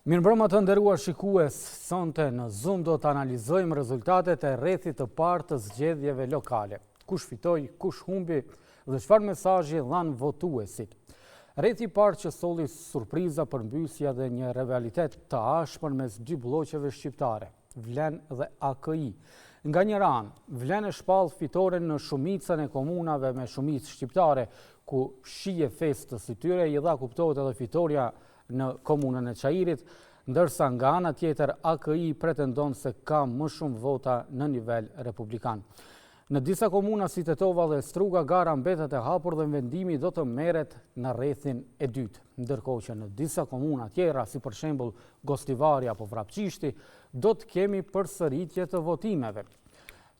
Mirëmbrëma të nderuar shikues, sonte në Zoom do të analizojmë rezultatet e rrethit të parë të zgjedhjeve lokale. Kush fitoi, kush humbi dhe çfarë mesazhi dhanë votuesit. Rrethi i parë që solli surpriza përmbysja dhe një rivalitet të ashpër mes dy blloqeve shqiptare, Vlen dhe AKI. Nga njëra anë, Vlen e shpall fitoren në shumicën e komunave me shumicë shqiptare, ku shije festës së tyre i dha kuptohet edhe fitorja në komunën e Çairit, ndërsa nga ana tjetër AKI pretendon se ka më shumë vota në nivel republikan. Në disa komuna si Tetova dhe Struga gara mbetet e hapur dhe vendimi do të merret në rrethin e dytë. Ndërkohë që në disa komuna tjera, si për shembull Gostivari apo Vrapçishti, do të kemi përsëritje të votimeve.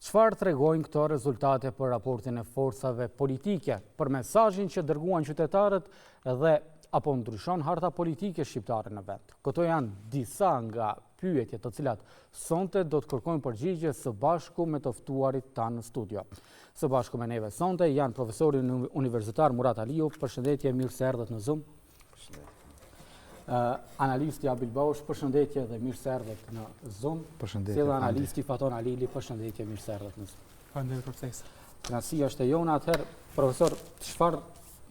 Çfarë tregojnë këto rezultate për raportin e forcave politike, për mesazhin që dërguan qytetarët dhe apo ndryshon harta politike shqiptare në vend? Këto janë disa nga pyetjet të cilat sonte do të kërkojmë përgjigje së bashku me të ftuarit tanë në studio. Së bashku me neve sonte janë profesori universitar Murat Aliu, përshëndetje, mirë se erdhët në Zoom. Përshëndetje. Analisti Abil Baush, përshëndetje dhe mirë se erdhët në Zoom. Përshëndetje. Si dhe analisti Faton Alili, përshëndetje, mirë se erdhët në Zoom. Faleminderit për ftesën. Kënaqësia është e jona atëherë, profesor, çfarë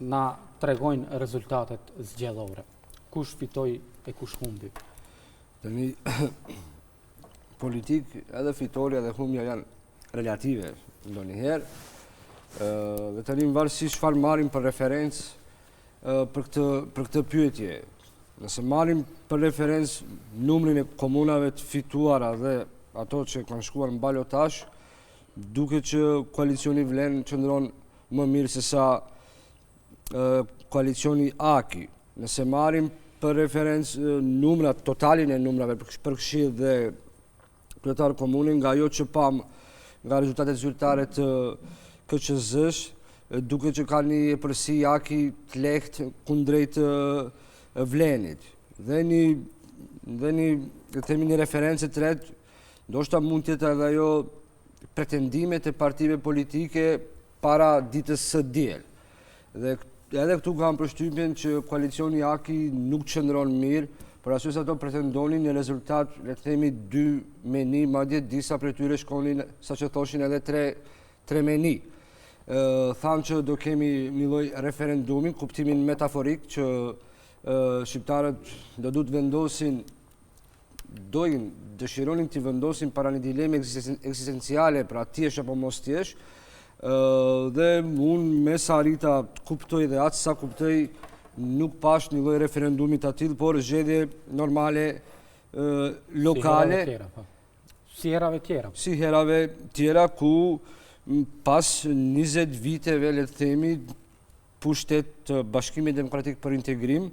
na tregojnë rezultatet zgjedhore? Kush fitoi e kush humbi? Tani politikë edhe fitorja dhe humbja janë relative ndonjëherë. Dhe tani në varësi çfarë marrim për referencë për këtë për këtë pyetje. Nëse marrim për referencë numrin e komunave të fituara dhe ato që kanë shkuar në balotazh, duket që koalicioni Vlen qëndron më mirë se sa koalicioni AKI. Nëse marrim për referencë numrat, totalin e numrave për këshill dhe kryetar komune, nga ajo që pamë nga rezultatet zyrtare të KQZ-së, duket që ka një epërsi AKI të lehtë kundrejt Vlenit. Dhe një, dhe një, le të themi një referencë e tretë, ndoshta mund të jetë edhe ajo pretendimet e partive politike para ditës së diel. Dhe edhe këtu kam përshtypjen që koalicioni AKI nuk qëndron mirë, për arsye se ato pretendonin një rezultat, le të themi 2 me 1, madje disa prej tyre shkonin, sa që thoshin edhe 3, 3 me 1. Thanë që do kemi një lloj referendumi, kuptimin metaforik që shqiptarët do duhet vendosin dojnë, dëshironin t'i vendosin para një dileme ekzistenciale, pra të jesh apo mos të jesh, dhe unë me sa arrita të kuptoj dhe atë sa kuptoj, nuk pashë një lloj referendumi të atillë, por zgjedhje normale lokale. Po. Si herave tjera. Si herave tjera, ku pas 20 viteve, le të themi, pushtet të Bashkimit Demokratik për Integrim,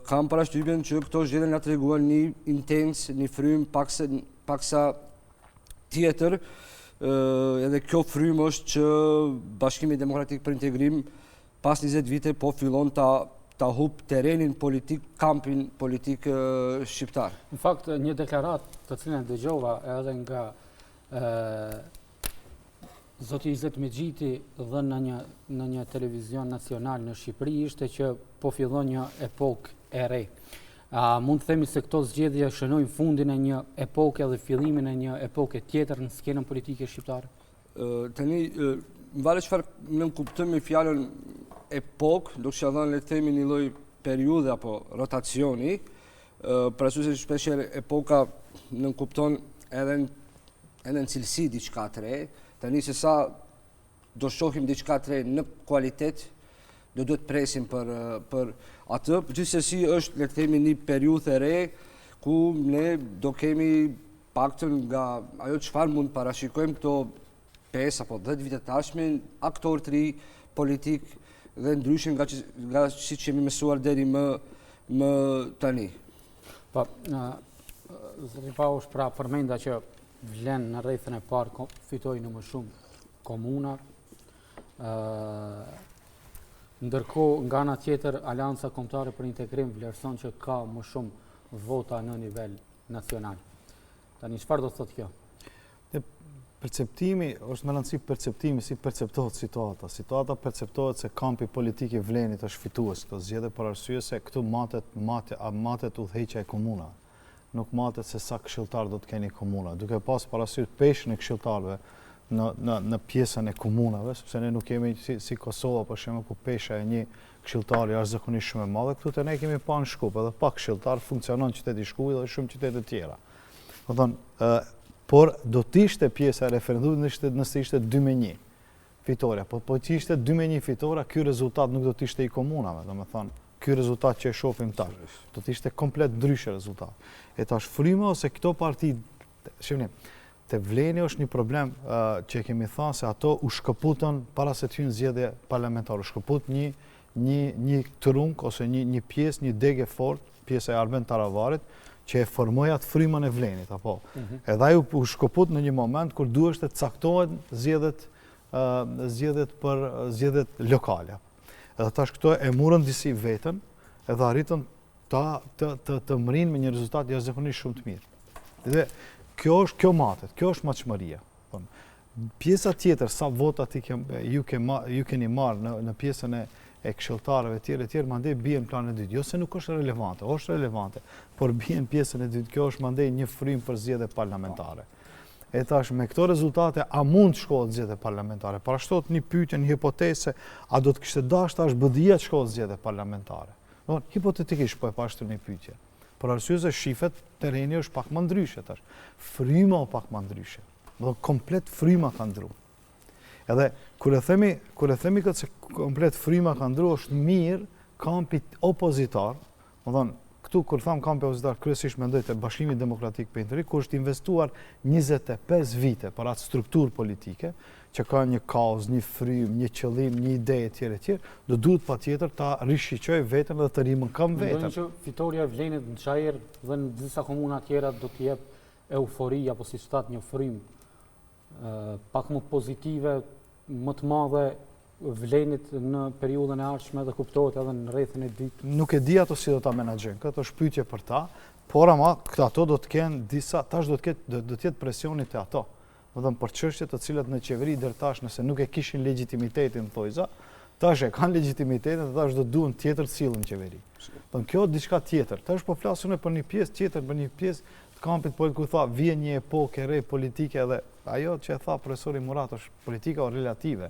kam përshtypjen që këto zgjedhje na treguan një intencë, një frymë paksa, paksa tjetër, edhe kjo frymë është që Bashkimi Demokratik për Integrim pas 20 vite po fillon ta ta hup terrenin politik, kampin politik shqiptar. Në fakt, një deklaratë të cilën e dëgjova edhe nga Zoti Izet Mexhiti dhënë në një në një televizion nacional në Shqipëri ishte që po fillon një epokë e re. A mund të themi se këto zgjedhje shënojnë fundin e një epoke dhe fillimin e një epoke tjetër në skenën politike shqiptare? Tani, varet çfarë nënkuptojmë me fjalën epokë, do kisha thënë le të themi një lloj periudhe apo rotacioni, për arsye se shpeshherë epoka nënkupton edhe edhe në cilësi diçka të re, tani se sa do shohim diçka të re në kualitet, do duhet presim për, për atë, gjithsesi është, le të themi, një periudhë e re, ku ne do kemi paktën nga ajo çfarë mund parashikojmë këto 5 apo 10 vite të ardhshme, aktorë të ri politikë dhe ndryshe nga, që, nga siç jemi mësuar deri më, më tani. Po, zoti Baush, pra përmenda që Vlen në rrethin e parë fitoi në më shumë komuna. Ndërkohë, nga ana tjetër, Aleanca Kombëtare për Integrim vlerëson që ka më shumë vota në nivel nacional. Tani, çfarë do të thotë kjo? Dhe, Perceptimi, është me rëndësi perceptimi, si perceptohet situata. Situata perceptohet se kampi politik i Vlenit është fitues këto zgjedhje për arsye se këtu matet, matet, matet udhëheqja e komunave. Nuk matet se sa këshilltar do të keni komuna. Duke pas parasysh peshën e këshilltarëve në, në, në pjesën e komunave, sepse ne nuk kemi si, si Kosova, për shembull, ku pesha e një këshilltari është zakonisht shumë e madhe, këtu te ne kemi pa në Shkup, edhe pa këshilltar funksionon qyteti i Shkupit dhe shumë qytete tjera. Domethënë, por do të ishte pjesa e referendumit nëse nëse ishte 2 me 1 fitorja. Po po të ishte 2 me 1 fitorja, ky rezultat nuk do të ishte i komunave, domethënë, ky rezultat që e shohim tash, do të ishte komplet ndryshe rezultat. E tash fryma ose këto parti, shihni, te Vleni është një problem uh, që e kemi thënë se ato u shkëputën para se të hyjnë zgjedhje parlamentare, u shkëput një një një trung ose një një pjesë, një degë e fortë, pjesa e Arben Taravarit, që e formoi atë frymën e Vlenit, apo. Mm -hmm. Edhe ai u shkëput në një moment kur duhej të caktohen zgjedhjet zgjedhjet për zgjedhjet lokale. Edhe tash këto e murën disi veten, edhe arritën ta të të të mrrijnë me një rezultat jashtëzakonisht shumë të mirë. Dhe kjo është kjo matet, kjo është matshmëria. Po. Pjesa tjetër, sa vota ti ke, ju, ke ma, ju keni marrë në, në pjesën e, e këshilltarëve e tjerë e tjerë, mandej bie në planin e dytë. Jo se nuk është relevante, është relevante, por bie në pjesën e dytë. Kjo është mandej një frymë për zgjedhje parlamentare. E tash me këto rezultate, a mund të shkohet zgjedhje parlamentare? Parashtrohet një pyetje, një hipotezë, a do të kishte dashur tash BDI-ja të shkohet zgjedhje parlamentare? Do, hipotetikisht po e parashtroj një pyetje. Për arsye se shifet terreni është pak më ndryshe tash. Fryma o pak më ndryshe. Do komplet fryma ka ndru. Edhe kur e themi, kur e themi këtë se komplet fryma ka ndru, është mirë kampi opozitar, domethonë, këtu kur tham kampi opozitar, kryesisht mendoj te Bashkimi Demokratik për Integrim, ku është investuar 25 vite për atë strukturë politike, që ka një kauzë, një frymë, një qëllim, një ide e tjerë e tjerë, do duhet patjetër ta rishiqojë veten dhe të rimëkëmbë veten. Mendoni që fitorja e Vlenit në Çair dhe në disa komuna tjera do t'i jep eufori apo siç thatë një frymë pak më pozitive, më të madhe Vlenit në periudhën e ardhshme dhe kuptohet edhe në rrethin e dytë. Nuk e di ato si do ta menaxhojnë. Këtë është pyetje për ta, por ama këto ato do të kenë disa, tash do të ketë do, do të jetë presioni te ato. Domethënë për çështje të cilat në qeveri deri tash nëse nuk e kishin legjitimitetin thojza, tash e kanë legjitimitetin dhe tash do duhen tjetër të sillen në qeveri. Domethënë kjo diçka tjetër. Tash po flasim për një pjesë tjetër, për një pjesë të kampit politik ku tha vjen një epokë e re politike edhe ajo që e tha profesori Murat është politika o relative.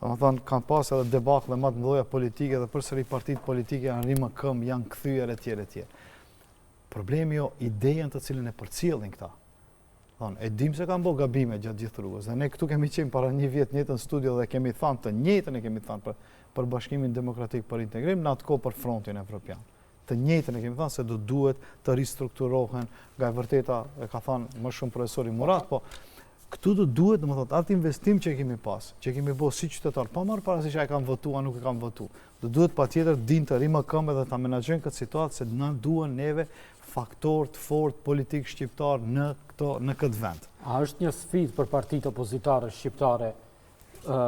Domethënë kanë pas edhe debakle më të mëdha politike dhe përsëri partitë politike janë rimëkëmbë, janë kthyer etj etj. Problemi o idejen të cilën e përcjellin këta. Thonë, e dim se kanë bo gabime gjatë gjithë rrugës, dhe ne këtu kemi qenë para një vjet njëjtën studio dhe kemi thanë të njëjtën e kemi thanë për, për bashkimin demokratik për integrim, në atë kohë për frontin evropian. Të njëjtën e kemi thanë se do duhet të ristrukturohen, nga e vërteta e ka thanë më shumë profesori Murat, po këtu do duhet, domethënë, atë investim që e kemi pas, që e kemi bo si qytetar, pa marrë parasysh a e kam votu, a nuk e kam votu, do duhet patjetër din të rimëkëmben dhe ta menaxhojnë këtë situatë se na duhen neve faktor të fortë politik shqiptar në këto në këtë vend. A është një sfidë për partitë opozitare shqiptare ë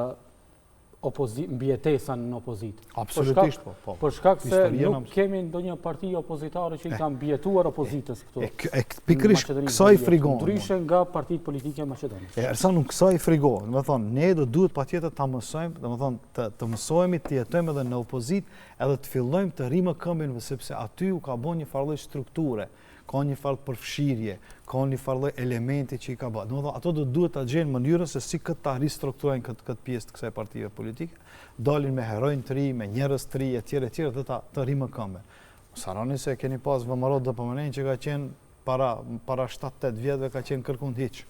opozi mbijetesa në opozitë? Absolutisht po, po. Për shkak se nuk kemi ndonjë parti opozitare që i ka mbijetuar opozitës këtu. E, e, pikërisht kësaj i frigohen. Ndryshe nga partitë politike maqedonase. E Ersan nuk kësaj i frigohen. Domethënë ne do duhet patjetër ta mësojmë, domethënë të të mësohemi të jetojmë edhe në opozitë edhe të fillojmë të rimëkëmbim sepse aty u ka bo një farë lloj strukture, ka një farë përfshirje, ka një farë lloj elementi që i ka bërë. Domethënë ato do duhet ta gjejnë mënyrën se si këtë ta ristrukturojnë këtë këtë pjesë të kësaj partie politike, dalin me heronj të ri, me njerëz të ri etj etj dhe ta të rimëkëmben. Mos harroni se keni pas VMRO DPMNE që ka qenë para para 7-8 vjetëve ka qenë kërkund hiç.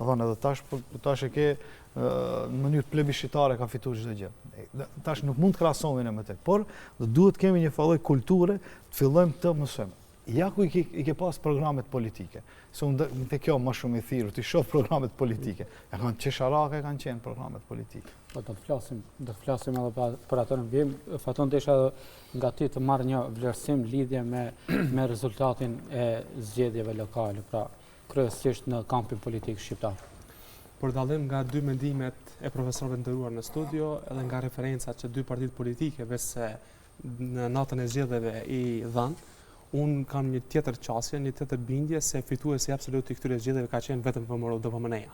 Domethënë edhe tash po, tash e ke në mënyrë plebishitare ka fituar çdo gjë. Tash nuk mund të krahasohemi ne me të, por do duhet të kemi një farë lloj kulture, të fillojmë të mësojmë. Ja ku i ke, i ke pas programet politike. Se unë te kjo më shumë i thirru, t'i shoh programet politike. Ja kanë qesharake kanë qenë programet politike. Po do të flasim, do të flasim edhe pa, për ato në vijim. Faton desha nga ti të marr një vlerësim lidhje me me rezultatin e zgjedhjeve lokale, pra kryesisht në kampin politik shqiptar. Për dallim nga dy mendimet e profesorëve të nderuar në studio, edhe nga referencat që dy partitë politike veçse në natën e zgjedhjeve i dhanë, Unë kam një tjetër qasje, një tjetër bindje se fituesi absolut i këtyre zgjedhjeve ka qenë vetëm VMRO-DPMNE-ja.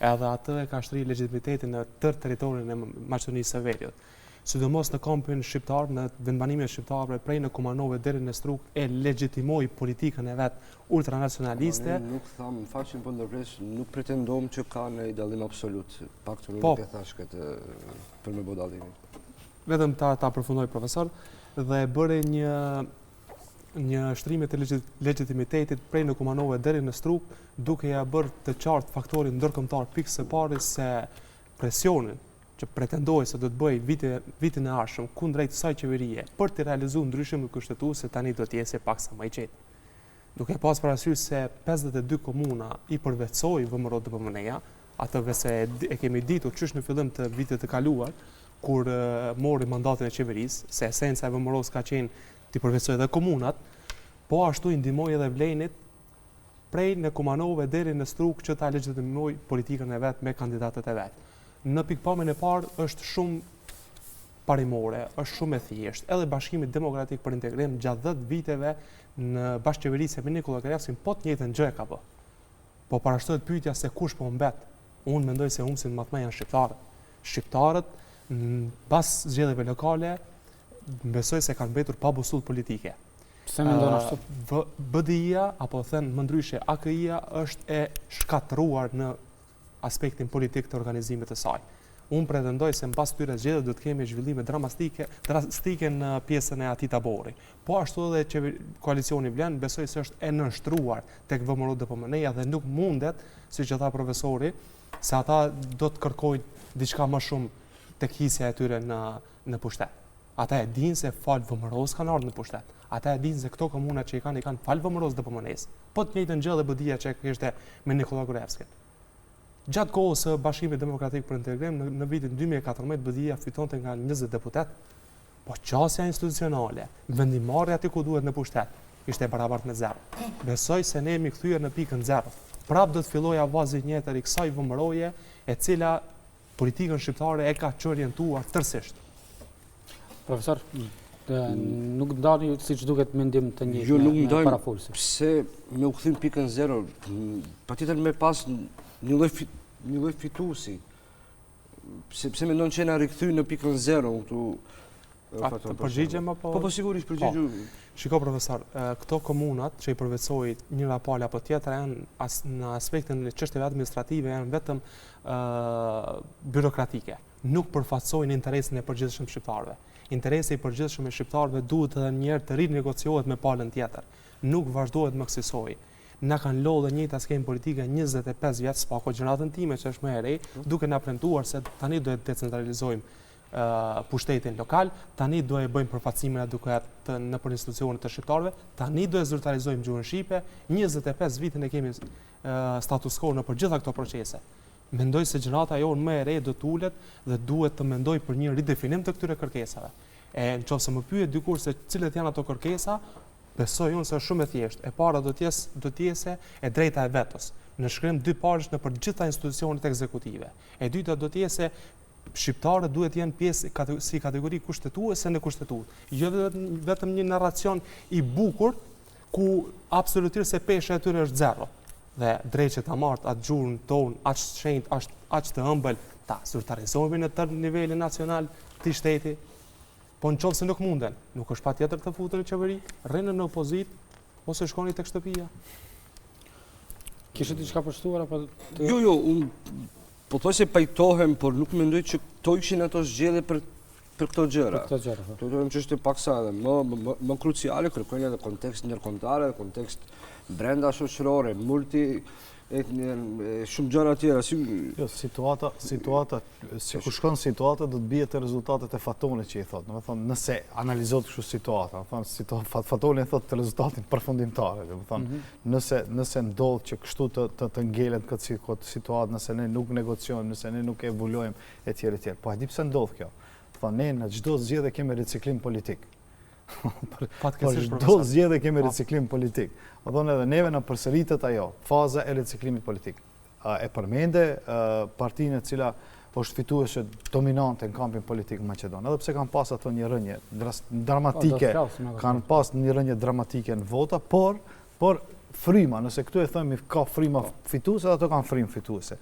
Edhe atë e ka shtri legitimitetin në tërë territorin e Maqedonisë së Veriut. Sidomos në kampin shqiptar, në vendbanimet shqiptare, prej në Kumanovë deri në Strugë e legjitimoi politikën e vet ultranacionaliste. Ne nuk thamë, më fal që po ndërpres, nuk pretendojmë që ka një dallim absolut. Paktën po. nuk e thash këtë për me bo dallimin. Vetëm ta ta përfundoj profesor dhe bëri një një shtrimje të legjitimitetit prej në Kumanovë deri në Strugë, duke ja bërë të qartë faktorin ndërkombëtar pikë së pari se presionin që pretendohej se do të bëhej viti, vitin e ardhshëm kundrejt kësaj qeverie për të realizuar ndryshimet kushtetuese tani do të jetë paksa më i qetë. Duke pas parasysh se 52 komuna i përvetësoi VMRO-DPMNE-ja, atë veç e, e kemi ditur qysh në fillim të vitit të kaluar, kur mori mandatin e qeverisë, se esenca e VMRO-s ka qenë t'i përvetësojë edhe komunat, po ashtu i ndihmoi edhe Vlenit prej në Kumanovë deri në Strugë që ta legjitimojë politikën e vet me kandidatët e vet. Në pikëpamjen e parë është shumë parimore, është shumë e thjeshtë. Edhe Bashkimi Demokratik për Integrim gjatë 10 viteve në bashkëqeverisje me Nikolla Gruevskin po të njëjtën gjë e ka bë. Po parashtrohet pyetja se kush po humbet. Unë mendoj se humbësit më të mëdhenj janë shqiptarët. Shqiptarët pas zgjedhjeve lokale besoj se kanë mbetur pa busull politike. Pse mendon ashtu? BDI-ja apo thënë më ndryshe AKI-ja është e shkatërruar në aspektin politik të organizimit të saj. Unë pretendoj se mbas këtyre zgjedhjeve do të kemi zhvillime dramastike, drastike në pjesën e atij tabori. Po ashtu edhe që koalicioni Vlen besoj se është e nënshtruar tek VMRO-DPMNE-ja dhe nuk mundet, siç e tha profesori, se ata do të kërkojnë diçka më shumë tek hisja e tyre në në pushtet. Ata e dinë se falë VMRO-s kanë ardhur në pushtet. Ata e dinë se këto komuna që i kanë i kanë falë VMRO-s DPMNE-s. Po të njëjtën gjë edhe BDI-ja që e kishte me Nikolla Gruevskin. Gjatë kohës së Bashkimit Demokratik për Integrim në, në vitin 2014 BDI-ja fitonte nga 20 deputetë, po qasja institucionale, vendimmarrja aty ku duhet në pushtet, ishte e barabartë me zero. Besoj se ne jemi kthyer në pikën zero. Prapë do të fillojë avazi i njëjtë i kësaj VMRO-je, e cila politikën shqiptare e ka çorientuar tërësisht. Profesor, nuk ndani siç duket mendim të njëjtë jo, nuk me parafolësin. Pse me u kthy n'pikën zero, patjetër me pas një lloj një lloj fituesi. Pse pse mendon që na rikthy në pikën zero këtu A të përgjigjem apo? Po, po sigurisht po. përgjigju. Shiko profesor, këto komunat që i përvetësoi njëra palë apo tjetra janë as, në aspektin e çështjeve administrative janë vetëm ë birokratike. Nuk përfaqësojnë interesin e përgjithshëm shqiptarëve. Interesi i përgjithshëm i shqiptarëve duhet edhe një herë të rinegociohet me palën tjetër. Nuk vazhdohet më kësisoj. Na kanë lodhë e njëjta skemë politike 25 vjet, së paku gjeneratën time që është më e re, duke na premtuar se tani do e decentralizojmë pushtetin lokal, tani do e bëjmë përfaqësimin adekuat nëpër institucionet të shqiptarëve, tani do e zyrtarizojmë gjuhën shqipe, 25 vite ne kemi status quo nëpër gjitha këto procese. Mendoj se gjenerata jonë më e re do të ulet dhe duhet të mendojë për një ridefinim të këtyre kërkesave. E në qoftë se më pyet dikur se cilët janë ato kërkesa, besoj unë se është shumë e thjeshtë. E para do të jesë do të jesë e drejta e vetos, nënshkrim dypalësh nëpër të gjitha institucionet ekzekutive. E dyta do të jetë se shqiptarët duhet të jenë pjesë si kategori kushtetuese në kushtetutë. Jo vetëm një narracion i bukur ku absolutisht se pesha e tyre është zero. Dhe dreqi ta marrtë atë gjuhën tonë, aq të shenjtë, aq, aq të ëmbël, ta zyrtarizojmë në tërë nivelin nacional të shteti. Po në qoftë se nuk munden, nuk është patjetër të futen në qeveri, rrinë në opozitë, ose shkoni tek shtëpia. Kishe diçka për shtuar apo të... Jo, jo, unë Pothuajse pajtohem, por nuk mendoj që këto ishin ato zgjedhje për për këto gjëra. Për këto gjëra. Po. Këto janë çështje paksa edhe më më më kruciale, kërkojnë edhe kontekst ndërkombëtar, edhe kontekst brenda shoqërore, multi etnie, shumë gjëra tjera, si Jo, situata, situata, si ku shkon situata do të bie te rezultatet e Fatonit që i thotë. Domethënë, nëse analizohet kështu situata, domethënë, situata Fatoni e thotë rezultatin përfundimtar, domethënë, mm -hmm. Nëse, nëse ndodh që kështu të, të, të ngelet këtë situatë, nëse ne nuk negociojmë, nëse ne nuk evoluojmë, e tjerë, e tjerë. Po e di pse ndodh kjo? Po ne në çdo zgjedhje kemi riciklim politik. Për, për çdo zgjedhje kemi po. riciklim politik. Domethënë edhe neve na përsëritet ajo, faza e riciklimit politik. E përmende partinë e cila është fituese dominante në kampin politik maqedon. Edhe pse kanë pas ato një rënie dramatike, po, kanë pas një rënie dramatike në vota, por por fryma, nëse këtu e themi ka fryma po. fituese, ato kanë frymë fituese.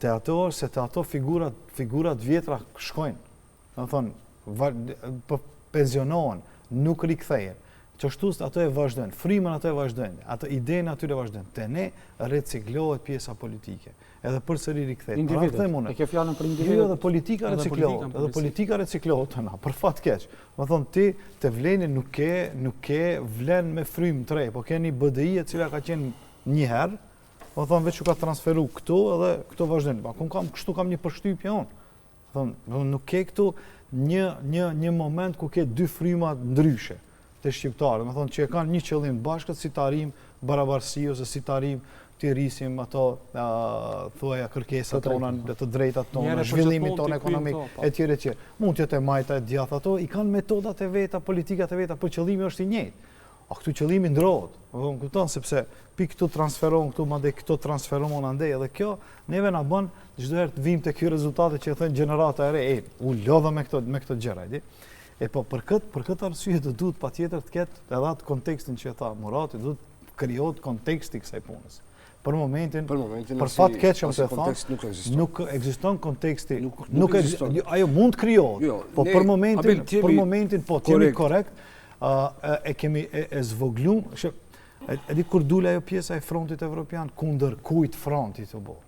Te ato, se te ato figurat, figurat vjetra shkojnë. Domethonë, po pensionohen, nuk rikthehen. Qashtu ato e vazhdojnë, frymën ato e vazhdojnë, ato idenë aty e vazhdojnë. Te ne reciklohet pjesa politike. Edhe përsëri rikthehet. Individët, e ke fjalën për individët? Jo, edhe politika reciklohet, edhe politika reciklohet te na, për fat keq. Domethonë, ti te Vleni nuk ke, nuk ke Vlen me frymë të re, po ke një BDI e cila ka qenë një herë, domethonë, veç u ka transferu këtu edhe këto vazhdojnë. Pa, kun kam, kështu kam një përshtypje unë. Thonë, nuk ke këtu një, një, një moment ku ke dy fryma ndryshe te shqiptarët, domethonë që e kanë një qëllim të bashkët si të arrijmë barabarësi ose si të arrijmë të rrisim ato uh, thuaja kërkesat tona, po. të drejtat tona, zhvillimin tonë ekonomik po. etj etj. Mund të jetë e majta e djathta ato i kanë metodat e veta, politikat e veta, por qëllimi është i njëjtë. A këtu qëllimi ndrohet, më kupton, sepse pi këtu transferon këtu, mandej këto transferon andej, edhe kjo neve na bën çdo herë të vijmë te ky rezultate që e thënë gjenerata e re, e, u lodha me këto, me këto gjëra, di? E po për këtë, për këtë arsye do duhet patjetër të ketë edhe atë kontekstin që e tha Murati, duhet krijohet konteksti i kësaj punës. Për momentin, për momentin për fat keq jam të thonë, nuk ekziston. Nuk ekziston konteksti, nuk, nuk ekziston. Ajo mund të krijohet, jo, po për momentin, për momentin po të jemi korrekt, e kemi e, e zvoglu, që, e, e di kur dul ajo pjesa e frontit evropian, kundër kujt fronti tu bo.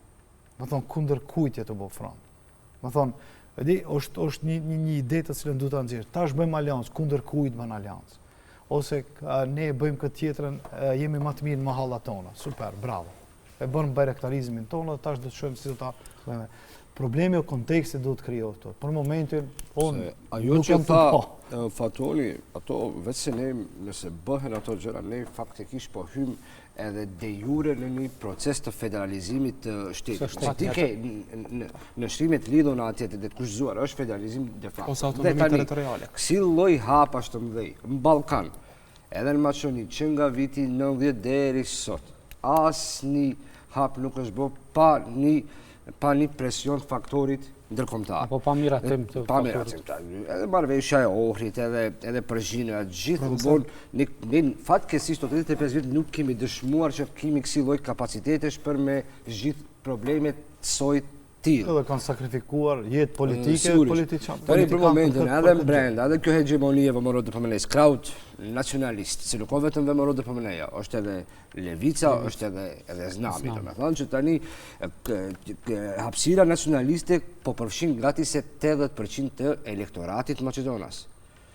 Domethonë, kundër kujt je tu bo front. Domethonë, e di, është, është një, një, një ide të cilën duhet ta nxjerrë. Tash bëjmë aleancë, kundër kujt bën aleancë. Ose ne bëjmë këtë tjetrën, jemi më të mirë në mahallat tona. Super, bravo. E bënë bajraktarizmin tonë dhe tash do të shohim si do ta bëjmë. Problemi o konteksti duhet të krijohet këtu. Për momentin, unë ajo që tha po. Fatoni, ato vetë se ne nëse bëhen ato gjëra, ne faktikisht po hymë edhe de jure në një proces të federalizimit të shtetit. Nëse ti ke nënshtrimet lidhur në atje të kushtëzuar, është federalizim de facto. Ose autonomi territoriale. Kësi lloj hapash të mëdhej, në Ballkan, Edhe në Maqedoni, që nga viti 90 deri sot, asnjë hap nuk është bo pa një pa një presion të faktorit ndërkombëtar. Apo pa miratim të pa miratim, ta. Edhe marrëveshja e Ohrit, edhe edhe Përzhina, gjithë u bon ne ne fatkeqësisht 85 vjet nuk kemi dëshmuar që kemi kësi lloj kapacitetesh për me zgjidh problemet të sojit tillë. Edhe kanë sakrifikuar jetë politike, politiqan. Tani për momentin, edhe në brenda, edhe kjo hegjemoni e VMRO DPMNE-s, krahut nacionalist, se nuk o vetëm VMRO DPMNE-ja, është edhe Levica, është edhe edhe Znami, domethënë që tani hapësira nacionaliste po përfshin gati se 80% të elektoratit maqedonas.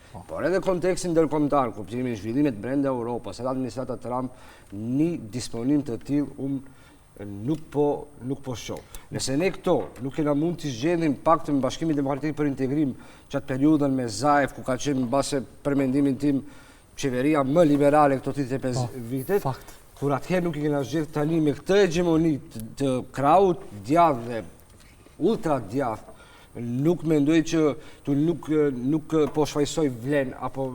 Po. Por edhe kontekstin ndërkombëtar, kuptimin zhvillimet brenda Europës, edhe administrata Trump, një disponim të tillë unë nuk po nuk po shoh. Nëse ne këto nuk kena mund t'i zgjedhim paktën Bashkimin Demokratik për Integrim qatë periudhën me Zaev ku ka qenë mbase për mendimin tim qeveria më liberale këto 35 po, vitet. Fakt. Kur atëherë nuk i kena zgjedh tani me këtë hegjemoni të, të krahut djathtë dhe ultra djathtë nuk mendoj që tu nuk nuk po shfajsoj vlen apo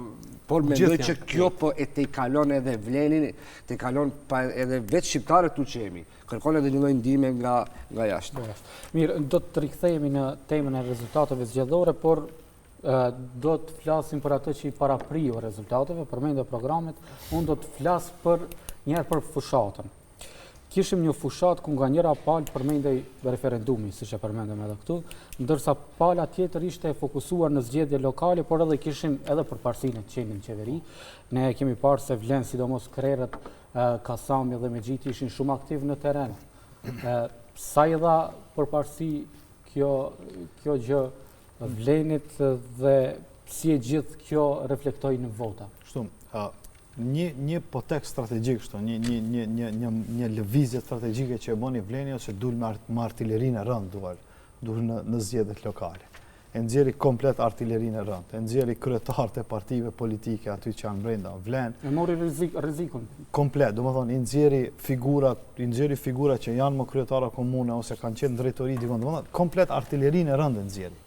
por mendoj që kjo po e tejkalon edhe vlenin, tejkalon pa edhe vetë shqiptarët tu që jemi. Kërkon edhe një lloj ndihme nga nga jashtë. Mirë, do të rikthehemi në temën e rezultateve zgjedhore, por do të flasim për atë që i parapriu rezultateve, përmende programet, unë do të flas për njëherë për fushatën. Kishim një fushatë ku nga njëra palë përmendej referendumi, siç e përmendëm edhe këtu, ndërsa pala tjetër ishte e fokusuar në zgjedhje lokale, por edhe kishim edhe përparësinë të qenë në qeveri. Ne e kemi parë se vlen sidomos krerët Kasami dhe Mexhiti ishin shumë aktiv në terren. Sa i dha përparësi kjo, kjo gjë vlenit dhe si e gjithë kjo reflektoi në vota? Kështu, një një potek strategjik kështu, një një një një një një lëvizje strategjike që e bëni Vleni ose dul me, art, me artilerinë e rëndë dual, dul në në zgjedhjet lokale. E nxjerri komplet artilerinë e rëndë, e nxjerri kryetarët e partive politike aty që janë brenda Vlen. E mori rrezik, rrezikun. Komplet, domethënë i nxjerri figurat, i nxjerri figurat që janë më kryetara komune ose kanë qenë drejtori dikon, domethënë komplet artilerinë e rëndë e nxjerri.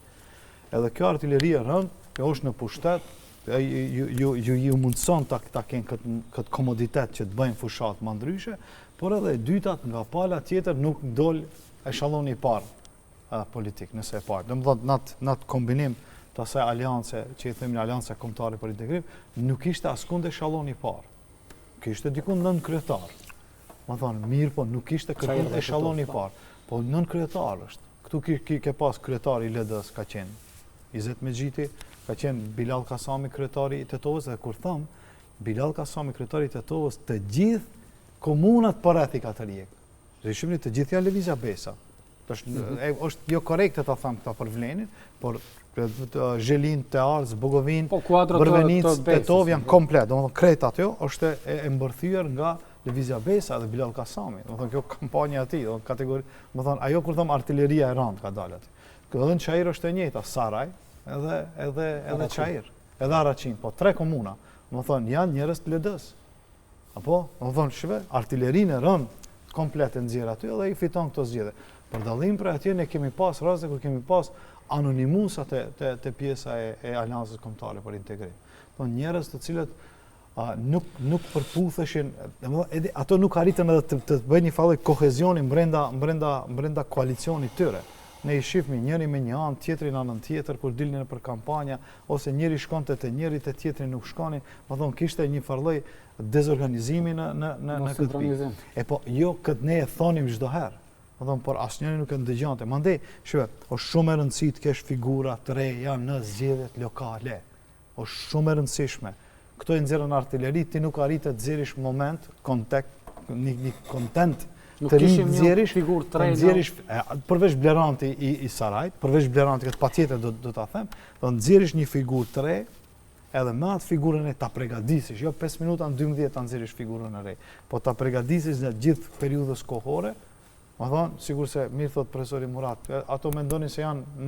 Edhe kjo artileri e rëndë, kjo është në pushtet, ju ju ju ju mundëson ta ta kenë këtë këtë komoditet që të bëjnë fushatë më ndryshe, por edhe e dyta nga pala tjetër nuk dol eshaloni i parë. politik, nëse e parë. Domethënë, në atë kombinim të asaj aliance, që i themi Aleanca Kombëtare për Integrim, nuk ishte askund eshaloni i parë. Kishte dikun nënkryetar. Domethonë, mirë, po nuk ishte kërkund eshaloni i parë. Po nënkryetar është. Këtu ki, ki, ke pas kryetari i LD-s ka qenë Izet Mexhiti, ka qenë Bilall Kasami kryetari i Tetovës, dhe kur thom, Bilall Kasami kryetari i Tetovës, të gjithë komunat përreth i ka tërhjek. Dhe i shihni të gjithë janë Lëvizja Besa. Është, mm -hmm. është jo korrekte ta them këta për Vlenin, por Zhelinë, Tearcë, Bogovinë, po, Bërvenicë, Tetovë janë komplet. Domethënë, krejt aty është e, e mbërthyer nga Lëvizja Besa dhe Bilall Kasami. Domethënë, kjo kampanja e tij, domethënë, kategori, domethënë, ajo kur them artileria e rëndë ka dalë aty. Kjo edhe në Çair është e njëjta, Saraj, edhe, edhe, edhe Çair, edhe Haraçinë, po tre komuna. Domethënë, janë njerëz të LD-së. Apo, domethonë, shife, artilerinë e rëndë komplet e nxjerr aty dhe i fiton këto zgjedhje. Për dallim prej atje ne kemi pas raste kur kemi pas anonimusa te, te, te pjesa e, e Aleancës Kombëtare për Integrim. Po njerëz të cilët a, nuk nuk përputheshin, domethënë edhe ato nuk arritën edhe të, të bëjnë një farë kohezioni brenda brenda brenda koalicionit tyre. Ne i shifmi njëri me një anë, tjetri në anën tjetër kur dilnin nëpër kampanja ose njëri shkonte te njëri te tjetri nuk shkonin, domethonë kishte një farë lloj dezorganizimi në në në në këtë pikë. E po jo këtë ne e thonim çdo herë. Domethonë por asnjëri nuk e ndëgjonte. Mandej, shife, është shumë e rëndësi të kesh figura të reja në zgjedhjet lokale. Është shumë e rëndësishme. Këto e nxjerrën artileri, ti nuk arrite të nxjerrish moment, kontekt, një, një kontent të ri nxjerrish, figurë të nxjerrish, përveç Bleranti i, i Sarajit, përveç Bleranti këtë patjetër do, do ta them, do nxjerrish një figurë të re, edhe me atë figurën e ta pregadisish, jo 5 minuta në 12 ta nxjerrish figurën e re, po ta pregadisish në gjithë periudhës kohore, Domethonë, sikurse mirë thot profesori Murat, ato mendonin se janë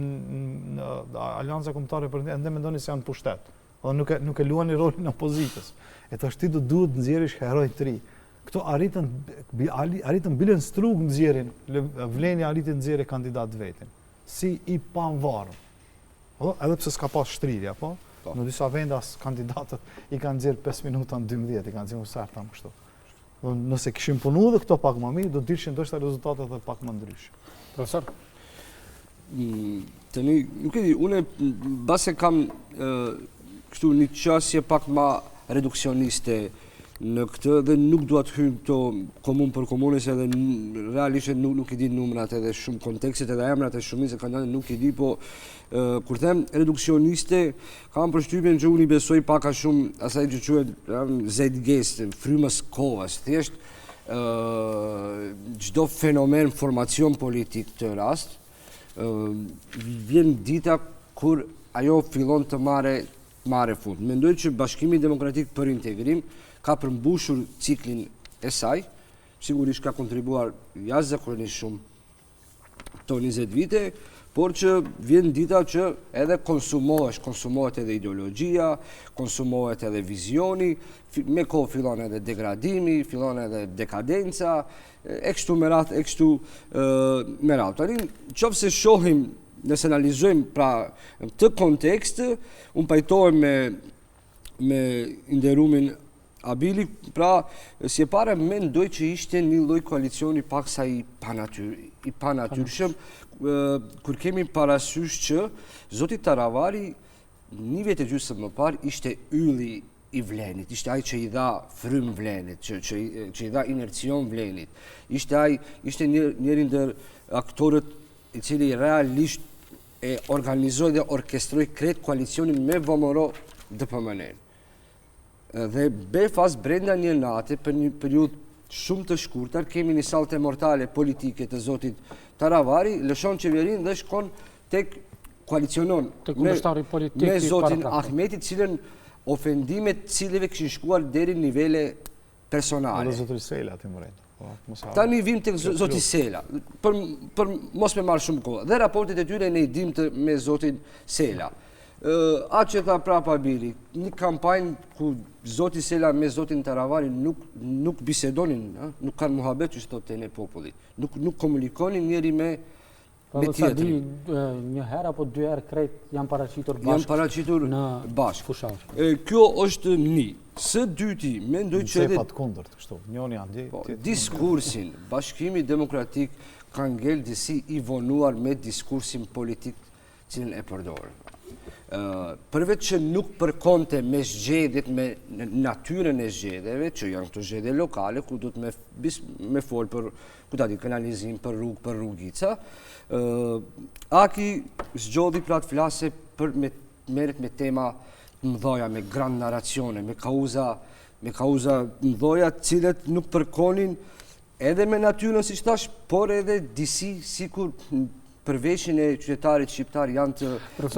në Aleanca Kombëtare për ende mendonin se janë pushtet. Dhe nuk e nuk e luanin rolin e opozitës. E tash ti do duhet të nxjerrish heroj të ri. Këto arritën arritën bile në Strugë nxjerrin, Vleni arriti të nxjerrë kandidat vetin. Si i pavarur. Po, edhe pse s'ka pas shtrirje, po? po. Në disa vende as kandidatët i kanë nxjerr 5 minuta në 12, i kanë nxjerrë sa tam kështu. Nëse kishim punu edhe këto pak më mirë, do të dilshin ndoshta rezultatet edhe pak më ndryshe. Profesor? Mm, tani, nuk e di, unë mbase kam kështu një qasje pak ma reduksioniste në këtë dhe nuk dua të hyj këto komunë për komunë, se edhe realisht nuk, nuk i di numrat edhe shumë kontekstet edhe emrat e shumicës së kandidatëve nuk i di, po kur them reduksioniste, Kam përshtypjen që unë i besoj pak a shumë asaj që quhet zeitgeist, frymës kohës. Thjesht çdo fenomen formacion politik të rast, vjen dita kur ajo fillon të marrë marrë fund. Mendoj që Bashkimi Demokratik për Integrim ka përmbushur ciklin e saj, sigurisht ka kontribuar jashtëzakonisht shumë këto 20 vite, por që vjen dita që edhe konsumohesh, konsumohet edhe ideologjia, konsumohet edhe vizioni, me kohë fillon edhe degradimi, fillon edhe dekadenca, e kështu me radhë, e kështu me radhë. Tani, qoftë se shohim, nëse analizojmë pra në këtë kontekst, unë pajtohem me me i nderumin Abili, pra, si e para mendoj që ishte një lloj koalicioni paksa i panatyr, i panatyrshëm, kur kemi parasysh që zoti Taravari një vjet e gjysmë më parë ishte ylli i Vlenit, ishte ai që i dha frymë Vlenit, që, që, që i dha inercion Vlenit. Ishte ai, ishte një, njëri ndër aktorët i cili realisht e organizoi dhe orkestroi krejt koalicionin me VMRO DPMNE. Dhe befas brenda një nate për një periudhë shumë të shkurtër kemi një salte mortale politike të zotit Taravari, lëshon qeverinë dhe shkon tek koalicionon te kundërshtari politik me zotin Ahmeti, cilën ofendimet cilëve kishin shkuar deri në nivele personale. Edhe zotëri Sela aty mbrenda. Po, Tani vim tek zoti Sela, për për mos me marrë shumë kohë. Dhe raportet e tyre ne i dimë të me zotin Sela. Ë atë që tha prapa Bili, një kampanjë ku zoti Sela me zotin Taravari nuk nuk bisedonin, ë, nuk kanë muhabet që thotë te ne populli. Nuk nuk komunikonin njëri me Po me tjetrin. Po një herë apo dy herë krejt janë paraqitur bashkë. Janë paraqitur në bashkë. Fushatë. Kjo është një. Së dyti, mendoj që edhe të kundërt kështu. Njëri andej, po, diskursin, Bashkimi Demokratik. ka ngel disi i vonuar me diskursin politik cilin e përdor. Përveç që nuk përkonte me zgjedhjet, me natyrën e zgjedhjeve, që janë këto zgjedhje lokale, ku duhet me, me fol për, ku ta di, kanalizim, për rrugë, për rrugica, AKI zgjodhi pra të flase për me merret me tema të mëdhaja, me grand narracione, me kauza, me kauza të mëdhaja, të cilët nuk përkonin edhe me natyrën, siç thash, por edhe disi sikur për veshin e qytetarit shqiptar janë të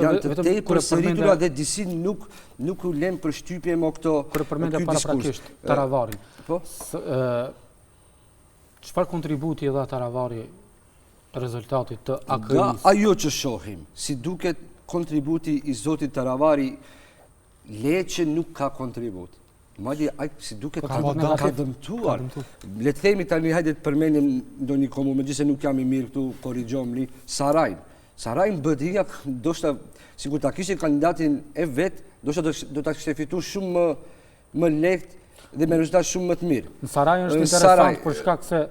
janë të tejpërsëritura dhe disi nuk nuk u lënë përshtypje më këto Kur e përmende paraprakisht Taravarin. Po. Çfarë kontributi dha Taravari rezultatit të AKI-së? Nga ajo që shohim, si duket kontributi i zotit Taravari le që nuk ka kontribut. Madje ai si duket ka, ka, ka dëmtuar. Le të themi tani hajde të përmendim ndonjë komunë, megjithëse nuk jam i mirë këtu, korrigjomni, Sarajn. Sarajn BDI-ja ndoshta sikur ta kishte kandidatin e vet, ndoshta do, do ta kishte fituar shumë më më lehtë dhe me rezultat shumë më të mirë. Në Saraj është interesant për shkak se